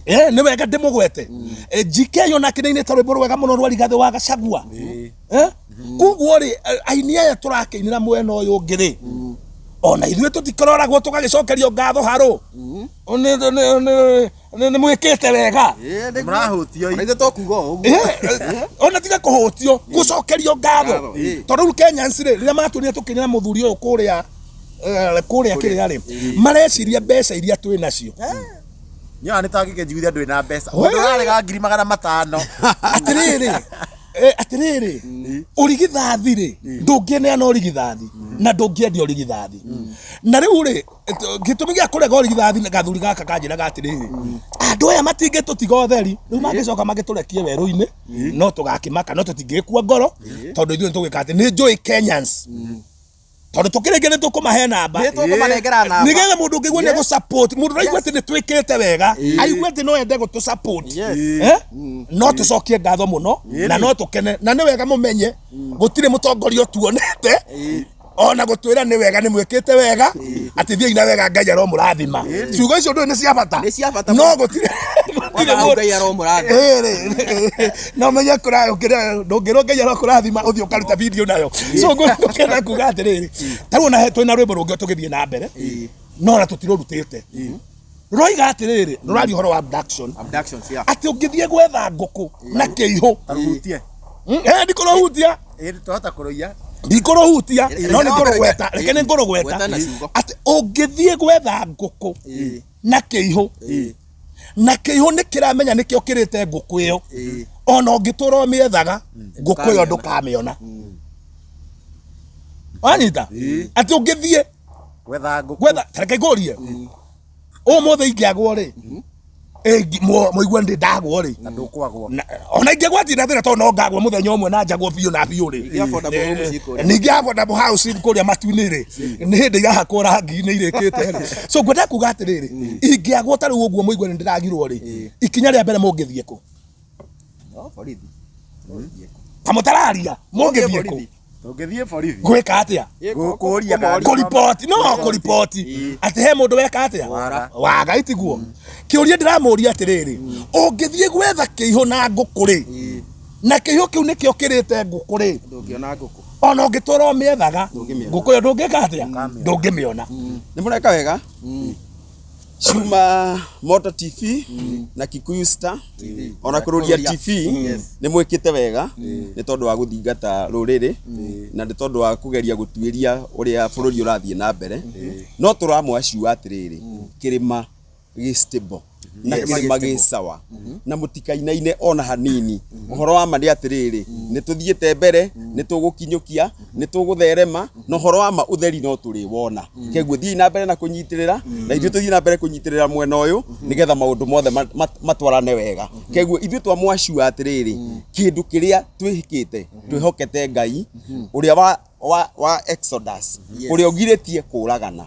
Eh, nĩ wega ndĩmũgwete. GK onake nĩ ainĩte rwĩmbo rwega mũno rwa Rigathĩ wa Gachagua. Eh, koguo rĩ, aini aya tũrakĩinĩra mwena ũyũ ũngĩ rĩ, ona ithuĩ tũtikororagwo tũgagĩcokerio ngatho harũ nĩ mwĩkĩte wega. Mũrahũtio. Ona ithuĩ tokuga o ũguo. Eh, ona tiga kũhũtio, gũcokerio ngatho. Ngatho, ĩĩ. Tondũ rĩu Kenyans rĩ, rĩrĩa matũrire tũkĩnĩra mũthuri ũyũ kũrĩa kũrĩa kĩrĩa rĩ, mareciria mbeca iria twĩ nacio. Nyoa nĩ tangĩkĩnjiguithia ndwĩ na mbeca. We. Mũndũ ũrarega 500,000. Atĩrĩrĩ, ũrigithathi rĩ, ndũngĩneana ũrigithathi na ndũngĩendia ũrigithathi. Na rĩu rĩ, gĩtũmi gĩa kũrega ũrigithathi na gathuri gaka kanjĩraga atĩrĩrĩ, andũ aya matingĩtũtiga ũtheri, rĩu mangĩcoka magĩtũrekie werũ-inĩ no tũgakĩmaka, no tũtingĩgĩkua ngoro, tondũ ithuĩ nĩtũgwĩka atĩ nĩ njũĩ Kenyans. Tondũ tũkĩrĩkia nĩ tũkũmahe namba. Nĩ tũkũmanengera namba. Nĩgetha mũndũ ũngĩigua nĩ gũ-support, mũndũ ũraigua atĩ nĩ twĩkĩte wega, aigue atĩ no ende gũtũ support. Yes. Eh? No tũcokie ngatho mũno na no tũkene na nĩ wega mũmenye gũtirĩ mũtongoria ũtuonete ona gũtwĩra nĩ wega nĩ mwĩkĩte wega atĩ thiĩi na wega Ngai aromũrathima. Ciugo icio ndũĩ nĩ cia bata. Nĩ cia bata No mũno. gũtirĩ Kwanza hau Ngai aromũrathima. Ĩrĩ, no menye ndũngĩrwo Ngai arokũrathima ũthiĩ ũkaruta video nayo. So ngũkena kuga atĩrĩrĩ, ta rĩu ona twĩna rwĩmbo rũngĩ tũgĩthiĩ na mbere, no ona tũtirũrutĩte. Rũroiga atĩrĩrĩ, rũraria ũhoro wa abduction. Abductions, yeah. Atĩ ũngĩthiĩ gwetha ngũkũ na kĩihũ. Taruhutie. Ndikũrũhutia. Ĩĩ twahota kũrũiya. Ndikũrũhutia, no Reke nĩngũrũgweta, reke nĩngũrũgweta. Gweta na ciugo. Atĩ ũngĩthiĩ gwetha ngũkũ na kĩihũ, na kĩihũ nĩ kĩramenya nĩkĩo kĩrĩte ngũkũ ĩyo, ona ũngĩtũra ũmĩethaga ngũkũ ĩyo ndũkamĩona. Wanyita? Atĩ ũngĩthiĩ Gwetha ngũkũ. Gwetha, ta reke ngũrie, ũmũthĩ ingĩagwo rĩ, mũigue ndĩ ndagwo rĩ, Na ndũkwagwo. Ona ingĩagwo ndirĩ na thĩna tondũ no ngagwo mũthenya ũmwe na njagwo biũ na biũ rĩ. Ningĩ affordable home ci kũrĩa. Ningĩ affordable house kũrĩa matu-inĩ rĩ, nĩ hĩndĩ irahakwo rangi nĩ irĩkĩte rĩ. So ngwenda kuga atĩrĩrĩ, ingĩagwo ta rĩu ũguo mũigue nĩ ndĩragirwo rĩ, ikinya rĩa mbere mũngĩthiĩ kũ? No borithi. Kamũtararia, mũngĩthiĩ kũ? Borithi. Tũngĩthiĩ borithi. Gwĩka atĩa? Gũkũria kana Kũriboti, no kũriboti atĩ he mũndũ weka atĩa? Waga. Waga itiguo. Kĩũria ndĩramũria atĩrĩrĩ, ũngĩthiĩ gwetha kĩihũ na ngũkũ rĩ, na kĩihũ kĩu nĩkĩo kĩrĩte ngũkũ rĩ, Ndũngĩona ngũkũ. Ona ũngĩtũra ũmĩethaga ngũkũ ĩyo ndũngĩka atĩa? Ndũngĩmĩona. Nĩ mũreka wega. Cuma Moto TV na Kikuyu Star ona Kururia Kururia. TV nĩ mwĩkĩte wega nĩ tondũ wa gũthingata rũrĩrĩ na nĩ tondũ wa kũgeria gũtuĩria ũrĩa bũrũri ũrathiĩ na mbere. No tũramwaciua atĩrĩrĩ, kĩrĩma gĩ stable na kĩrĩma gĩ sawa na mũtikainaine ona hanini. Ũhoro wa ma nĩ atĩrĩrĩ, nĩ tũthiĩte mbere, nĩ tũgũkinyũkia, nĩ tũgũtherema, na ũhoro wa ma ũtheri no tũrĩwona. Kĩguo thiĩi na mbere na kũnyitĩrĩra, na ithuĩ tũthiĩ na mbere kũnyitĩrĩra mwena ũyũ nĩgetha maũndũ mothe matwarane wega. Kĩguo ithuĩ twamwacua atĩrĩrĩ, kĩndũ kĩrĩa twĩhĩkĩte, twĩhokete Ngai ũrĩa wa Exodus, ũrĩa ũgirĩtie kũragana.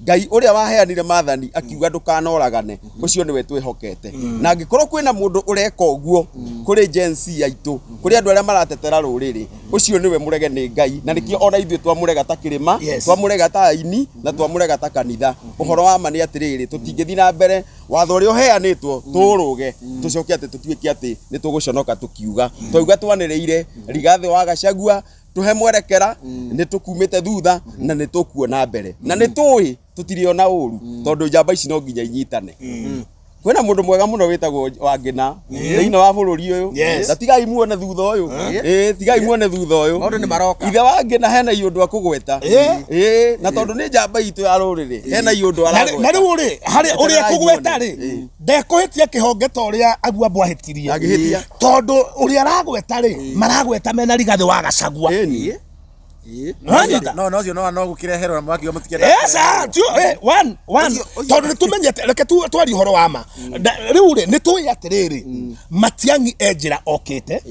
Ngai ũrĩa waheanire maathani akiuga ndũkanoragane, ũcio nĩwe twĩhokete. Na angĩkorwo kwĩna mũndũ ũreka ũguo kũrĩ Gen Z aitũ, kũrĩ andũ arĩa maratetera rũrĩrĩ, ũcio nĩwe mũrege nĩ Ngai. Na nĩkĩo ona ithuĩ twamũrega ta kĩrĩma, twamũrega ta aini, na twamũrega ta kanitha. Ũhoro wa ma nĩ atĩrĩrĩ, tũtingĩthiĩ na mbere watho ũrĩa ũheanĩtwo tũũrũge, tũcoke atĩ tũtuĩke atĩ nĩ tũgũconoka tũkiuga. Twauga twanĩrĩire Rigathĩ wa Gachagua, tuhe mwerekera, nĩ tũkumĩte thutha na nĩ tũkuona mbere, na nĩ tũĩ tũtirĩona ũru tondũ njamba ici no nginya inyitane. Kwĩna mũndũ mwega mũno wĩtagwo Wangĩna thĩinĩ wa bũrũri ũyũ. Na tigai muone thutha ũyũ. Ĩĩ, tigai muone thutha ũyũ. Maũndũ nĩ maroka. Ithe Wangĩna hena iũndũ akũgweta. Ĩĩ, na tondũ nĩ njamba itũ ya rũrĩrĩ, hena iũndũ Na aragweta. rĩu rĩ, harĩ ũrĩa Etererai kũgweta muone. rĩ, ndekũhĩtia kĩhonge ta ũrĩa Aguambo ahĩtirie. Angĩhĩtia. Tondũ ũrĩa aragweta rĩ, maragweta mena Rigathĩ wa Gachagua. Ĩni. Nĩwanyita? No no cio no gũkĩreherwo na mwakiuga mũtikenda. Yes, ah, one, one. Tondũ nĩ tũmenyete, reke twarie ũhoro wa ma. Rĩu rĩ, nĩ tũĩ atĩrĩrĩ, Matiang'i e njĩra okĩte,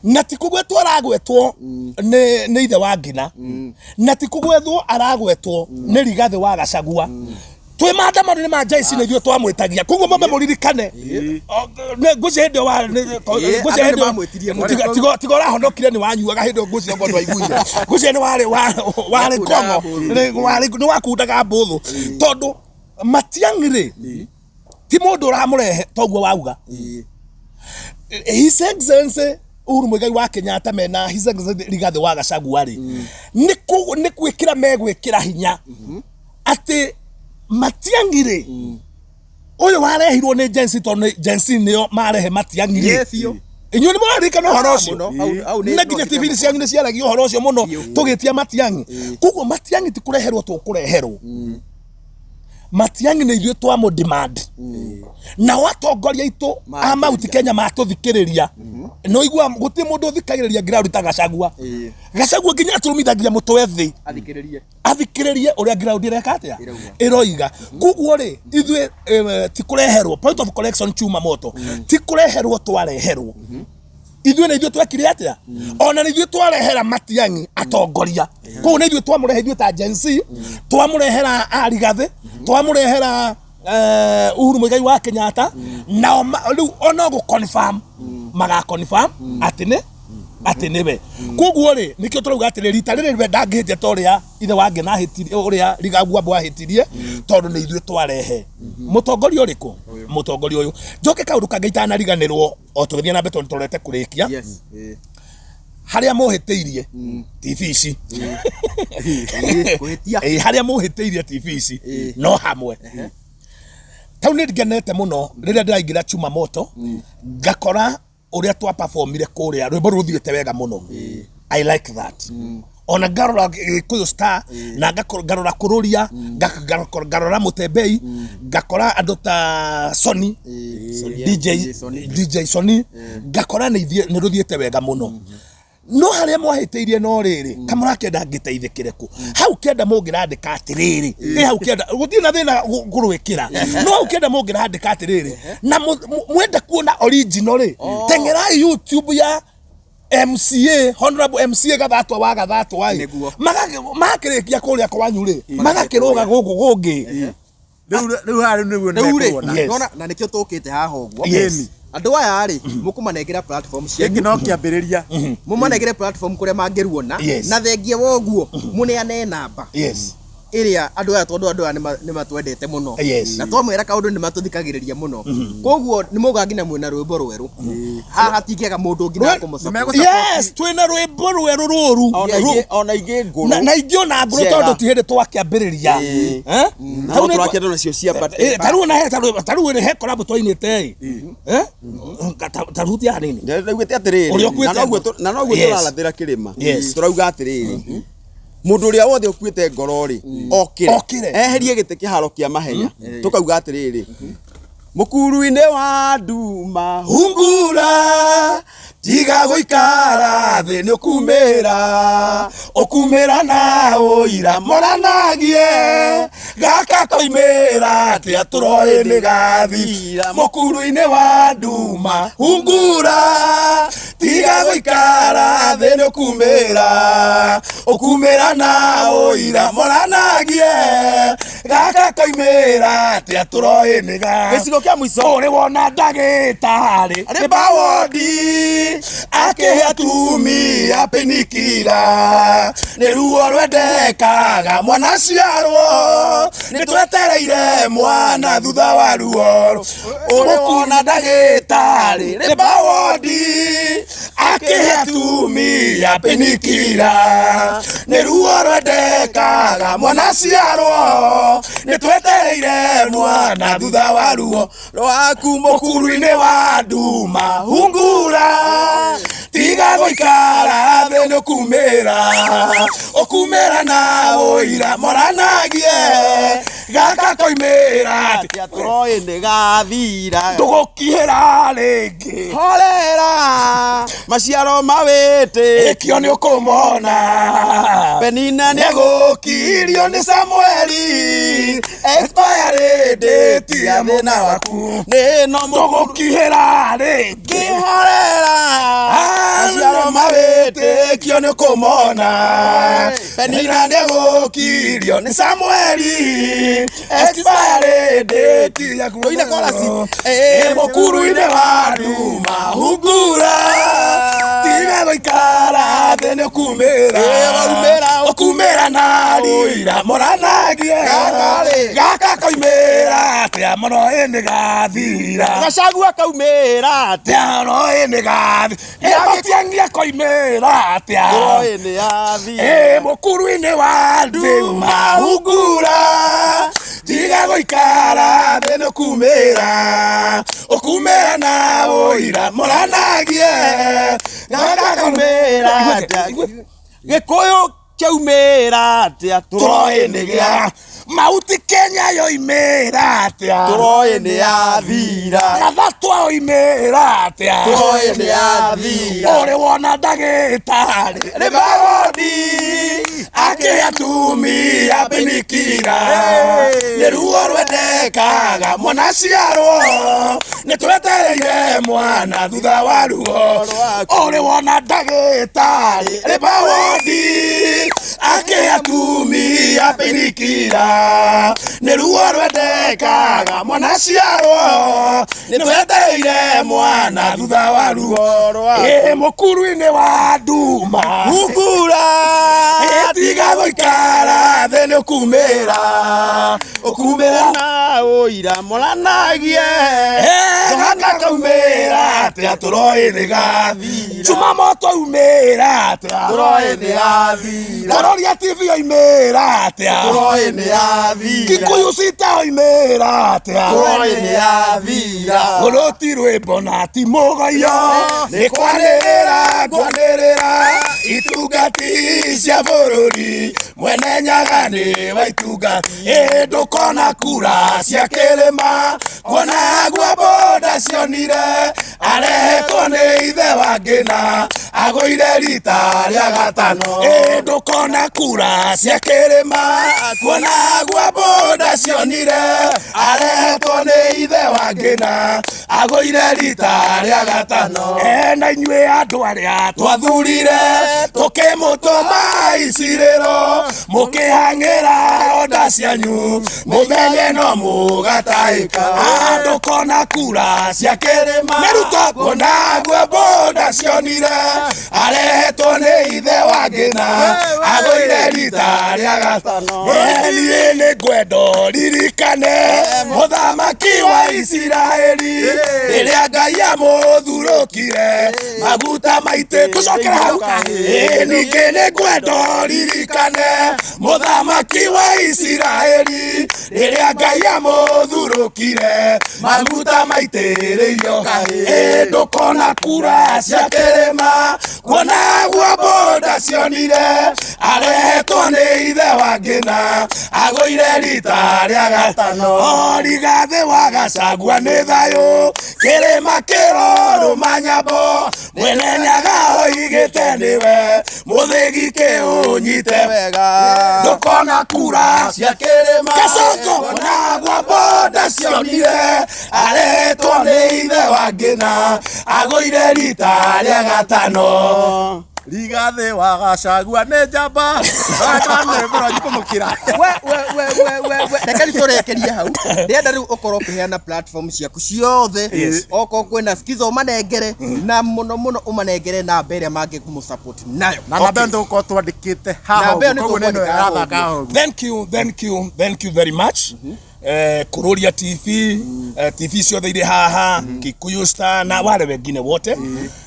na ti kũgwetwo aragwetwo nĩ ithe wa Ngina, na ti kũgwetwo aragwetwo nĩ Rigathĩ wa Gachagua. Twĩ maandamano nĩ ma JC nĩ ithuĩ twamwĩtagia, koguo mambe mũririkane. Ngwĩciria hĩndĩ ĩyo ngwĩciria Andũ hĩndĩ ĩyo- nĩmamwĩtirie mũno. Tiga ũrahonokire nĩ wanyuaga hĩndĩ ĩyo ngwĩciria ngo ndwaiguire. Ngwĩciria nĩ warĩ Wakundaga kong'o. mbũthũ. Nĩ wakundaga mbũthũ. Tondũ Matiang'i rĩ, ti mũndũ ũramũrehe toguo wauga. His Excellency Uhuru Muigai wa Kenyatta mena His Excellency Rigathĩ wa Gachagua rĩ, nĩ gwĩkĩra megwĩkĩra hinya atĩ Matiang'i rĩ, ũyũ warehirwo nĩ Gen Z, tondũ Gen Z nĩo marehe Matiang'i rĩ. Ĩĩ, biũ. Inyuĩ nĩ mũraririkana ũhoro ũcio? Mũno. Hau nĩ Na nginya TV cianyu nĩ ciaragia ũhoro ũcio mũno tũgĩtia Matiang'i. Koguo Matiang'i ti kũreherwo tũkũreherwo. Matiang'i nĩ ithuĩ twamũ demand. Nao atongoria aitũ a Mount Kenya matũthikĩrĩria. Nĩ ũigua gũtirĩ mũndũ ũthikagĩrĩria ground ta Gachagua. Gachagua nginya atũrũmithagia mũtwe thĩ. Athikĩrĩrie. Athikĩrĩrie ũrĩa ground ĩreka atĩa? Ĩrauga. Ĩroiga. Koguo rĩ, ithuĩ ti kũreherwo, point of correction, chuma moto, ti kũreherwo twareherwo. Ithuĩ nĩ ithuĩ twekire atĩa? Ona nĩ ithuĩ twarehera Matiang'i atongoria. Koguo nĩ ithuĩ twamũrehe, ithuĩ ta Gen Z twamũrehera Arigathĩ, twamũrehera Uhuru Muigai wa Kenyatta. Nao rĩu ona gũ confirm maga confirm atĩ nĩwe. Koguo rĩ, nĩkĩo tũrauga atĩrĩ, rita rĩrĩ we ndangĩhĩtia ta ũrĩa ithe wa Ngĩna ahĩtirie, ũrĩa Rigagua ahĩtirie, tondũ nĩ ithuĩ twarehe mũtongoria ũrĩkũ, mũtongoria ũyũ. Njoke kaũndũ kangĩ itanariganĩrwo o tũgĩthiĩ na mbere, tondũ tũrorete kũrĩkia. Yes. Harĩa mũhĩtĩirie TV ici. Kũhĩtia. Harĩa mũhĩtĩirie TV ici no hamwe tau nĩ ngenete mũno rĩrĩa ndĩraingĩra Chuma Moto, ngakora ũrĩa twa performire kũrĩa, rwĩmbo rũthiĩte wega mũno. I like that. Ona ngarora Gĩkũyũ Star na ngarora Kũrũria, ngarora Mũtembei, ngakora andũ ta Sony, DJ, Sony. DJ Sony, ngakora nĩ rũthiĩte wega mũno. No harĩa mwahĩtĩirie no rĩrĩ, kamũrakĩenda ngĩteithĩkĩre kũ hau kĩenda mũngĩrandĩka atĩrĩrĩ, ĩ hau kĩenda gũtirĩ na thĩna kũrwĩkĩra, no hau kĩenda mũngĩrandĩka atĩrĩrĩ, na mwenda kuona original rĩ, teng'erai YouTube ya MCA, Honorable MCA Gathatwa wa Gathatwa ĩ. Nĩguo. Makĩrĩkia kũrĩa kwanyu rĩ, magakĩrũga gũkũ kũngĩ. Rĩu haha rĩu nĩguo Rĩu rĩ, nĩmekuona. Yes. nĩwona, na nĩkĩo tũkĩte haha ũguo. Yes. Andũ aya rĩ, mũkũmanengera platform Gĩkĩ cianyu, no kĩambĩrĩria. mũmanengere platform kũrĩa mangĩruona. Yes. Na thengia wa ũguo, mũneane namba ĩrĩa andũ aya, tondũ andũ aya nĩ matwendete mũno. Yes. Na twamwĩra kaũndũ nĩ matũthikagĩrĩria mũno, koguo nĩ mũga nginya mwĩna rwĩmbo rwerũ haha, hatingĩaga mũndũ nginya Rwe- kũmũsupport. Yes, twĩna rwĩmbo rwerũ rũru. Ona ingĩ, ona ingĩ ngũrũ. Na ingĩ ona ngũrũ. Njega. Tondũ ti hĩndĩ twakĩambĩrĩria. Eh? Na Tau no nĩ- tũrakĩenda nacio ciambate. Ta rĩu ona he ta rĩu he collab twainĩte ĩ. Eh? Ta rutia hanini. Ndaugĩte atĩrĩrĩ, Ũrĩa ũkuĩte na noguo ngoro. na noguo Yes. tũrarathĩra kĩrĩma. Yes. Tũrauga atĩrĩrĩ, mũndũ ũrĩa wothe ũkuĩte ngoro rĩ, okĩre. Okĩre. Eherie gĩtĩ kĩharo kĩa mahenya. Tũkauga atĩrĩrĩ, mũkuru-inĩ wa nduma Hungura, tiga gũikara thĩ, nĩ ũkumĩra, ũkumĩra na ũira moranagie gaka koimĩra atĩa, tũroĩ nĩ gathira. Mũkuru-inĩ wa nduma, hungura, tiga gũikara thĩ, nĩ ũkumĩra, ũkumĩra na ũira moranagie gaka koimĩra atĩa, tũroĩ nĩ gathira. Gĩcigo kĩa mũico. Ũrĩ wona ndagĩtarĩ nĩ bawondi akĩhe atumia pĩnikira, nĩ ruo rwendekaga mwana ciarwo, nĩ twetereire mwana thutha wa ruo. Ũrĩ wona ndagĩtarĩ nĩ bawondi akĩhe atumia pĩnikira, nĩ ruo rwendekaga mwana ciarwo, nĩ twetereire mwana thutha wa ruo rwaku. Mũkuru-inĩ wa nduma, hungura, tiga gũikara thĩ, nĩ ũkumĩra, ũkumĩra na ũira moranagie gaka koimĩra Atĩa tũroĩ nĩ gathira. Ndũgũkihĩra rĩngĩ. Horera, maciaro mawĩtĩ. Ĩkio nĩ ũkũmona. Penina nĩ Nĩgũkirio nĩ Samueli, expiry date ya thĩna waku. Nĩ no Ndũgũkihĩra rĩngĩ. Kĩhorera, maciaro mawĩtĩkio nĩ ũkũmona. Penina nĩgũkirio nĩ Samueli, expiry date yaku. Tũine chorus. Ĩ mũkuru-inĩ wa nduma, hungura, tiga gũikara thĩ, nĩ ũkumĩra. Ĩ, waumĩra. Ũkumĩra na rira moranagie Gaka-rĩ. gaka koimĩra atĩa, mũno ĩ nĩ gathira. Gacagua kaumĩra atĩa? Atĩa mũno ĩ nĩ gathira, Matiang'i akoimĩra atĩa? Tũroĩ nĩ yathira. Ĩ mũkuru-inĩ wa nduma, hungura, tiga gũikara thĩ, nĩ ũkumĩra, ũkumĩra na ũira moranagie gaka Kaumĩra atĩa? Gĩkũyũ kĩaumĩra atĩa? Tũroĩ nĩ gĩa Mauti Kenya yoimĩra atĩa? Tũroĩ nĩ yathira. Gathatwa oimĩra atĩa? Tũroĩ nĩ yathira. Ũrĩ wona ndagĩtarĩ Nĩ magodi. Akĩ atumia binikira nĩ ruo rwendekaga mwana ciarwo nĩ twetereire mwana thutha wa ruo. Ũrĩ wona ndagĩtarĩ rĩba wondi akĩ atumia binikira nĩ ruo rwendekaga mwana ciarwo nĩ twetereire mwana thutha wa ruo. Ĩ mũkuru-inĩ wa nduma. Ukura. Tiga gũikara thĩ nĩ ũkumĩra ũkumĩra. Na ũira moranagie. Johana kaumĩra atĩa? Tũroĩ nĩ gathira. Jumamoto aumĩra atĩa? Tũroĩ nĩ yathira. Kororia TV oimĩra atĩa? Tũroĩ nĩ yathira. Kikuyu Cita oimĩra atĩa? Tũroĩ nĩ yathira. Ũrũ ti rwĩmbo na ti mũgoyo nĩ kwanĩrĩra ngwanĩrĩra itungati cia bũrũri mwene Nyaga nĩ wa itunga. Ĩ ndũkona kura cia kĩrĩma kuona gua boda cionire arehetwo nĩ ithe wa Ngĩna agũire rita rĩa gatano. Ĩ ndũkona kura cia kĩrĩma kuona gua boda cionire arehetwo nĩ ithe wa Ngĩna agũire rita rĩa gatano. Ena inyuĩ andũ arĩa twathurire tũkĩmũtũma icirĩro mũkĩhang'ĩra ronda cianyu mũmenye no mũgatahĩka. Andũ kona kura cia kĩrĩma nĩ Ruto kuona gua boda cionire arehetwo nĩ ithe wa Ngĩna agũire rita rĩa gatano. Niĩ nĩ ngwenda ririkane mũthamaki wa Isiraeli rĩrĩa Ngai amũthurũkire maguta maitĩ tũcokere hau. Ĩ ningĩ nĩ ngwenda ririkane mũthamaki wa Isiraeli rĩrĩa Ngai amũthurũkire maguta maitĩrĩirio kahĩĩ. Ĩ ndũkona kura cia kĩrĩma kuona gua boda cionire arehetwo nĩ ithe wa Ngĩna agũire rita rĩa gatano. O Rigathĩ wa Gachagua nĩ thayũ kĩrĩma kĩrorũma nyambo mwene Nyaga oigĩte nĩwe mũthĩgi kĩũnyite wega. Ndũkona kura cia kĩrĩma Kasongo kuona gua boda cionire arehetwo nĩ ithe wa Ngĩna agũire rita rĩa gatano. Rigathĩ wa Gachagua nĩ njamba mũronyi kũmũkĩra. We we we we we we, reke rĩu tũrekerie hau. Ndĩrenda rĩu ũkorwo ũkĩheana platform ciaku ciothe, okorwo kwĩna skiza ũmanengere, na mũno mũno ũmanengere namba ĩrĩa mangĩkũmũ support nayo. Na namba ĩyo nĩtũgũkorwo twandĩkĩte haha Namba ĩyo ũguo, koguo nĩ ĩno nĩtũkwandĩka haha ĩrathaka haha ũguo. Thank you, thank you, thank you very much. Kururia TV, TV ciothe irĩ haha, Kikuyu Star na wale wengine wote,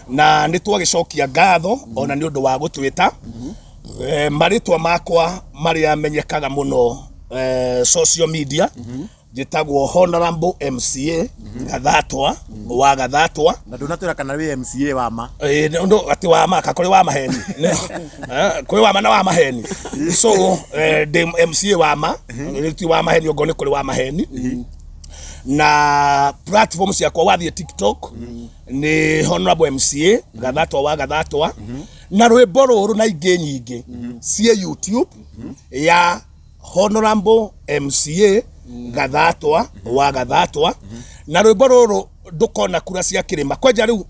na nĩ twagĩcokia ngatho ona nĩ ũndũ wa gũtwĩta. Marĩtwa makwa marĩa menyekaga mũno social media njĩtagwo Honorable MCA Gathatwa wa Gathatwa. Na ndũnatwĩra kana wĩ MCA wa ma. Ĩ, nĩ ũndũ atĩ wa ma ka kũrĩ wa maheni. Kũrĩ wa ma na wa maheni, so ndĩ MCA wa ma, rĩu ti wa maheni, ongorwo nĩ kũrĩ wa maheni. Na platform ciakwa wathiĩ TikTok nĩ Honorable MCA Gathatwa wa Gathatwa, na rwĩmbo rũrũ na ingĩ nyingĩ ciĩ YouTube ya Honorable MCA Gathatwa wa Gathatwa. Na rwĩmbo rũrũ ndũkona kura cia kĩrĩma kwenja rĩu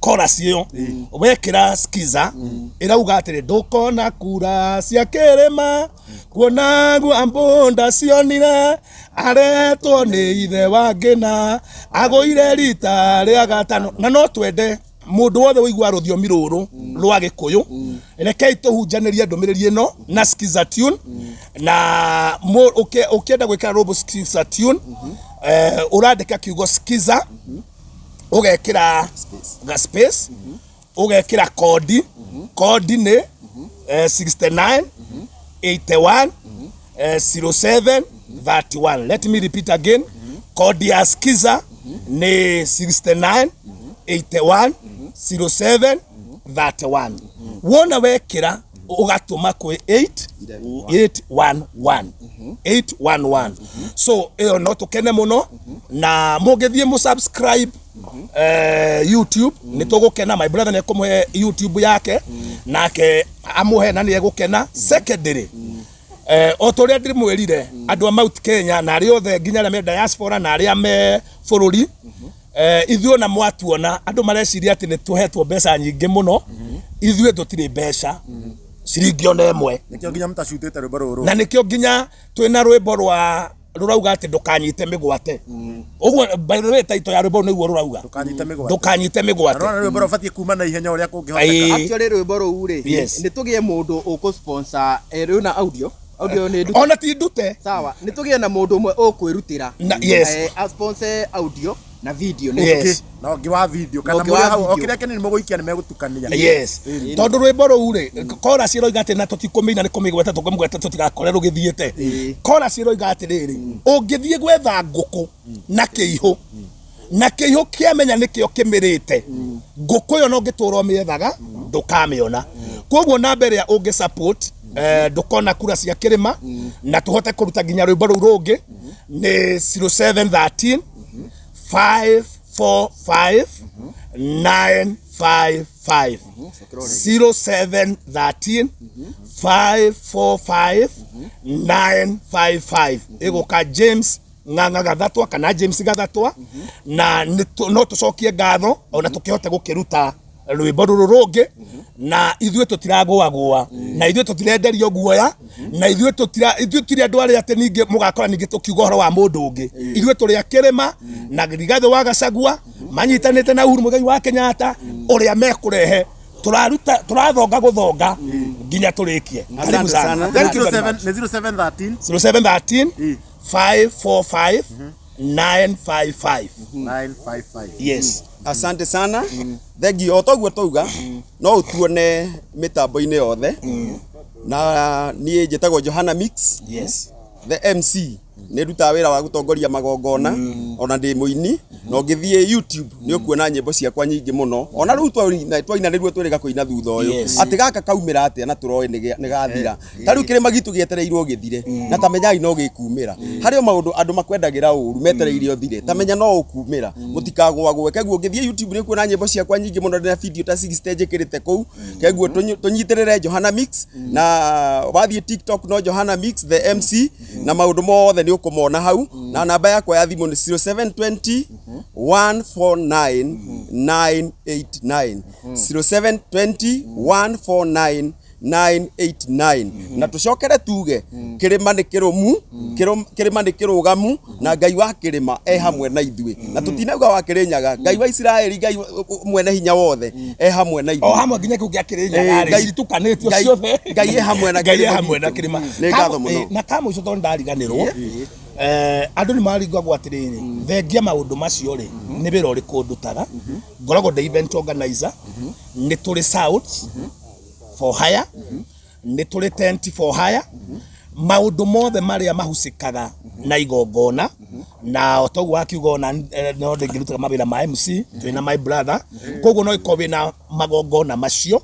chorus ĩyo wekĩra skiza ĩrauga atĩrĩ, ndũkona kura cia kĩrĩma kuona gua mbunda cionire aretwo nĩ ithe wa Ngĩna agũire rita rĩa gatano. Na no twende mũndũ wothe ũigua rũthiomi rũrũ rwa Gĩkũyũ, rekei tũhunjanĩrie ndũmĩrĩri ĩno na skiza tune. Na ũkĩenda gwĩkĩra rũmbo skiza tune, ũrandĩka kiugo skiza, ũgekĩra ga space, ũgekĩra kodi. Kodi nĩ 69 81 07 31. Let me repeat again, kodi ya skiza nĩ 69 81 07 31. Wona wekĩra Ũgatũma kwĩ 8 811 811. So ĩyo no tũkene mũno na mũngĩthiĩ mũ subscribe YouTube, nĩ tũgũkena. My brother nĩ ekũmũhe YouTube yake nake amũhe na nĩ egũkena. Secondary, o ta ũrĩa ndĩmwĩrire, andũ a Mount Kenya na arĩa othe nginya arĩa me diaspora na arĩa me bũrũri, ithuĩ ona mwatuona andũ mareciria atĩ nĩ tũhetwo mbeca nyingĩ mũno. Ithuĩ tũtirĩ mbeca ciringi ona ĩmwe. Nĩkĩo nginya mũtacutĩte rwĩmbo rũrũ. Na nĩkĩo nginya twĩna rwĩmbo rwa rũrauga atĩ ndũkanyite mĩgwate. Ũguo, by the way, title ya rwĩmbo rũu nĩguo rũrauga. Ndũkanyite mĩgwate. Ndũkanyite mĩgwate. Rwona rwĩmbo rũbatiĩ kuma na ihenya ũrĩa kũngĩhoteka. Actually rwĩmbo rũu rĩ, nĩ tũgĩe mũndũ ũkũ sponsor rwĩna audio, audio nĩ ndute. Ona ti ndute. Sawa, nĩ tũgĩe na mũndũ ũmwe ũkwĩrutĩra Yes. A sponsor audio na video nĩ Na ũngĩ wa video kana Na ũngĩ wa mũrĩ hau o video. kĩrĩa kĩnini mũgũikia nĩ megũtukania. Yes, tondũ rwĩmbo rũu rĩ, chorus ĩroiga atĩ na tũtikũmĩina nĩ kũmĩgweta tũkũmĩgweta tũtigakore rũgĩthiĩte. Chorus ĩroiga atĩrĩrĩ, ũngĩthiĩ gwetha ngũkũ na kĩihũ na kĩihũ kĩamenya nĩkĩo kĩmĩrĩte ngũkũ ĩyo, no ngĩtũra ũmĩethaga ndũkamĩona. Koguo namba ĩrĩa ũngĩ support ndũkona kura cia kĩrĩma na tũhote kũruta nginya rwĩmbo rũu rũngĩ nĩ 0713 545 955, 0713 545 955. Ĩgũka James Ng'ang'a Gathatwa kana James Gathatwa. Na no tũcokie ngatho ona tũkĩhote gũkĩruta rwĩmbo rũrũ rũngĩ. Na ithuĩ tũtiragũagũa na ithuĩ tũtirenderio guoya na ithuĩ tũtira ithuĩ tũtirĩ andũ arĩa atĩ ningĩ mũgakora ningĩ tũkiuga ũhoro wa mũndũ ũngĩ. Ithuĩ tũrĩ a kĩrĩma na Rigathĩ wa Gachagua manyitanĩte na Uhuru Muigai wa Kenyatta ũrĩa mekũrehe tũraruta tũrathonga gũthonga nginya tũrĩkie. Karibu Asante sana. sana. Thank you very much. 07 nĩ 0713 0713 545 955. 955. Yes. Asante sana, thengiũ. O toguo twauga, no ũtuone mĩtambo-inĩ yothe na niĩ njĩtagwo Johana Mix the MC. Nĩ ndutaga wĩra wa gũtongoria magongona ona ndĩ mũini, na ũngĩthiĩ YouTube nĩ ũkuona nyĩmbo ciakwa nyingĩ mũno. Ona rĩu twaina nĩruo twĩrĩga kũina thutha ũyũ atĩ gaka kaumĩra atĩa na tũroĩ nĩ gathira. Ta rĩu kĩrĩma gitũ gĩetereirwo gĩthire na ta menyai no gĩkumĩra. Harĩ o maũndũ andũ makwendagĩra ũru metereire ũthire, ta menya no ũkumĩra, mũtikagwagwe. Keguo ũngĩthiĩ YouTube nĩ ũkuona nyĩmbo ciakwa nyingĩ mũno, ndĩna video ta 60 njĩkĩrĩte kũu. Keguo tũnyitĩrĩre Johana Mix, na wathiĩ TikTok no Johana Mix the MC, na maũndũ mothe nĩ ũkũmona hau. Na namba yakwa ya thimũ nĩ 0720 149 989, 0720 149 989. Na tũcokere tuge kĩrĩma nĩ kĩrũmu, kĩrĩma nĩ kĩrũgamu, na Ngai wa kĩrĩma e hamwe na ithuĩ, na tũtinauga wa Kĩrĩnyaga, Ngai wa Isiraeli, Ngai mwene hinya wothe e hamwe na O ithuĩ. hamwe nginya kĩu gĩa Kĩrĩnyaga rĩ, citukanĩtio ciothe. Ngai e hamwe na Ngai e kĩrĩma hamwe na gitũ. kĩrĩma. Nĩ ngatho mũno. Na ka mũico tondũ ndariganĩrwo, andũ nĩ maringagwo atĩrĩrĩ, thengia maũndũ macio rĩ, nĩ wĩra ũrĩkũ ndutaga? Ngoragwo ndĩ event organizer. Nĩ tũrĩ sounds for hire, nĩ tũrĩ tent for hire, maũndũ mothe marĩa mahucikaga na igongona. Na o toguo wakiuga ona no ndĩngĩrutaga mawĩra ma MC twĩna my brother. Koguo no ĩkorwo wĩna magongona macio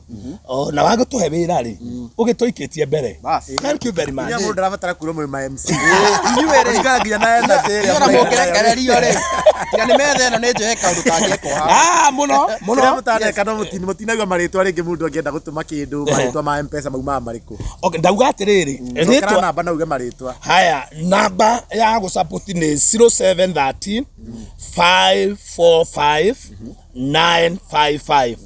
na wagĩtũhe wĩra rĩ, ũgĩtũikĩtie mbere. Bas. Thank you very much. Nginya mũndũ ndarabatara kwĩrwo mwĩ ma MC. Inyuĩ rĩ, Kũringana nginya na energy ĩrĩa inyuĩ ona mũraina nayo. mũngĩrekererio rĩ, tiga nĩ metha ĩno nĩ njoe kaũndũ kangĩekwo haha. Ah, mũno mũno. Kĩrĩa mũtaneka no mũtinaigua marĩtwa rĩngĩ. Mũndũ angĩenda gũtũma kĩndũ, marĩtwa ma M-Pesa maumaga marĩkũ? Okay, ndauga atĩrĩrĩ, Cokera rĩtwa namba na uge marĩtwa. Haya, namba ya gũsupport nĩ 0713 545 955,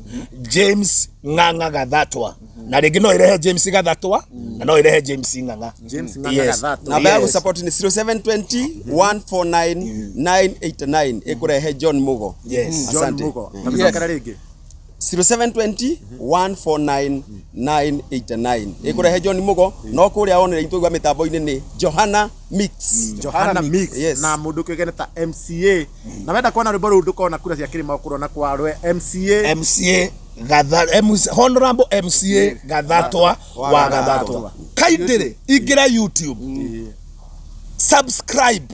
James Ng'ang'a Gathatwa. Na rĩngĩ no ĩrehe James Gathatwa na no ĩrehe James Ng'ang'a. James Ng'ang'a Yes. Gathatwa. Namba ya Yes. gũsupport nĩ 0720 149 989, ĩkũrehe John Mugo. Yes. John Asante. Mugo. Na mĩcokera rĩngĩ. 0720 149 989 ĩkũrehe John Mugo. No kũrĩa onere itũigua mĩtambo-inĩ nĩ Johana Mix. Johana Mix. Yes. Na mũndũ kĩũĩkaine ta MCA, na wenda kuona rwĩmbo rũu ndũkona kura cia kĩrĩma ũkũrona kwa rwe MCA. MCA Gatha, MC, Honorable MCA Gathatwa wa Gathatwa. Kaindĩrĩ ingĩra YouTube, subscribe.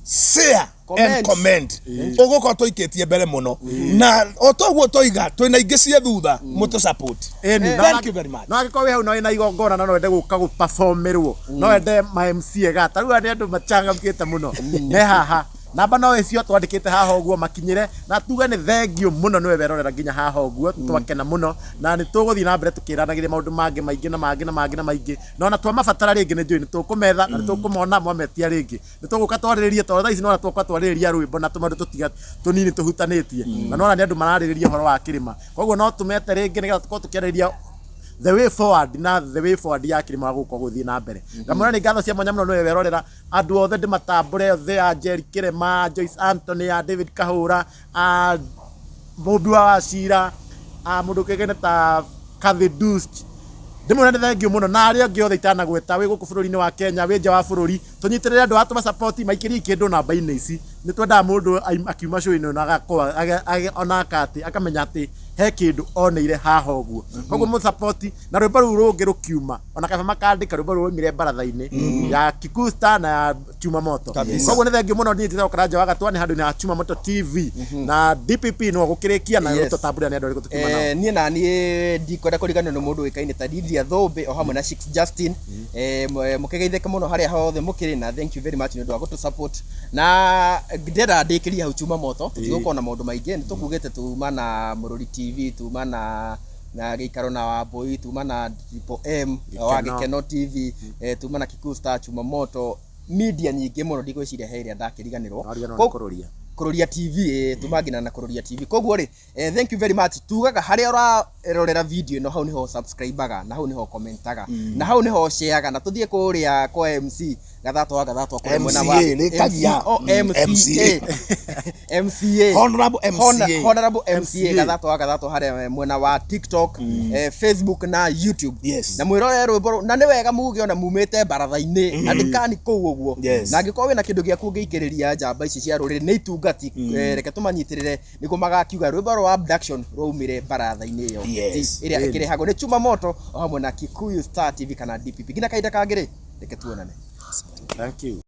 Share Comment. and comment. Ũgũkorwo tũikĩtie mbere mũno. Na o toguo toiga twĩna ingĩ ciĩ thutha mũtũ support. Ĩni, Thank you very much. No angĩkorwo wĩ hau no wĩna igongona na no wende gũka gũperformĩrwo, no wende ma MC ega, ta rĩu aya nĩ andũ machangamkĩte mũno me haha. Namba no icio twandĩkĩte haha ũguo makinyĩre, na tuge nĩ thengiũ mũno nĩwe werorera nginya haha ũguo, twakena mũno na nĩ tũgũthiĩ na mbere tũkĩranagĩria maũndũ mangĩ maingĩ na mangĩ na mangĩ na maingĩ, na ona twamabatara rĩngĩ nĩ njũĩ nĩ tũkũmetha na nĩ tũkũmona mwametia rĩngĩ, nĩ tũgũka twarĩrĩrie, tondũ thaa ici nĩwona twoka twarĩrĩria rwĩmbo na tũmaũndũ tũtiga tũnini tũhutanĩtie, na nĩwona nĩ andũ mararĩrĩria ũhoro wa kĩrĩma, koguo no tũmete rĩngĩ nĩgetha tũkorwo tũkĩarĩrĩria the way forward na the way forward ya kĩrĩma gũkorwo gũthiĩ na mbere. Ngamwĩra nĩ ngatho cia mwanya mũno nĩwe werorera, andũ othe ndĩmatambũre othe, a Jerry Kĩrema, Joyce Anthony, a David Kahũra, a Mũmbi wa Wachira, a mũndũ ũkĩgene ta Kathy Dust, ndĩmwĩra nĩ thengiũ mũno, na arĩa angĩ othe itanagweta, wĩ gũkũ bũrũri-inĩ wa Kenya, wĩ nja wa bũrũri, tũnyitĩrĩre andũ aya tũmasupport, maikĩrie kĩndũ namba-inĩ ici. Nĩ twendaga mũndũ akiuma show-inĩ ĩno agakorwo onaka atĩ akamenya atĩ he kĩndũ oneire haha ũguo, koguo mũsupport. Na rwĩmbo rũu rũngĩ rũkiuma ona kaba makandĩka rwĩmbo rũu rwaumire baratha-inĩ ya Kikusta na ya Chuma Moto. Koguo nĩ thengiũ mũno. Niĩ njĩtagwo Karanja wa Gatwa, nĩ handũ-inĩ ha Chuma Moto TV na DPP no gũkĩrĩkia na tũtambũre nĩ andũ arĩkũ tũkiuma nao. Niĩ na niĩ ndikwenda kũriganĩrwo nĩ mũndũ ũĩkaine ta Lydia Thũmbĩ o hamwe na Shix Justin. Mũkĩgeithĩke mũno harĩa hothe mũkĩrĩ, na thank you very much nĩ ũndũ wa gũtũ support. Na ndĩrenda ndĩkĩrie hau Chuma Moto, tũtigũkorwo na maũndũ maingĩ, nĩ tũkugĩte tuma na Mũrũri TV, tuma na gĩikaro na Wambui, tuma na Triple M wa Gĩkeno. Gĩkeno TV, tuma na Kikuyu Star, Chuma Moto media nyingĩ mũno, ndigwĩciria he ĩrĩa ndakĩriganĩrwo. Wariganĩrwo nĩ kũrũria. Kũrũria TV, tuma nginya na Kũrũria TV. Koguo rĩ, thank you very much. Tugaga harĩa ũrarorera video ĩno, hau nĩho subscribe-aga, na hau nĩho commentaga, na hau nĩho shareaga, na tũthiĩ kũrĩa kwa MC Gathatwa wa Gathatwa kũrĩa mwena wa MCA, rĩkagia. MC, oh, MCA, MCA. Honorable MCA. Honorable MCA Gathatwa wa Gathatwa harĩa mwena wa TikTok, Facebook na YouTube. Yes. Na mwĩrore rwĩmbo rũu, na nĩ wega muge ona mumĩte baratha-inĩ, andĩkani kũu ũguo. Yes. Na angĩkorwo wĩna kĩndũ gĩaku ũngĩikĩrĩria njamba ici cia rũrĩrĩ, nĩ itungati, reke tũmanyitĩrĩre nĩguo magakiuga rwĩmbo rwa abduction rwaumire baratha-inĩ ĩyo ĩrĩa ĩkĩrehagwo nĩ Chuma Moto o hamwe na Kikuyu Star TV kana DPP. Nginya kahinda kangĩ rĩ, reke tuonane. Thank you.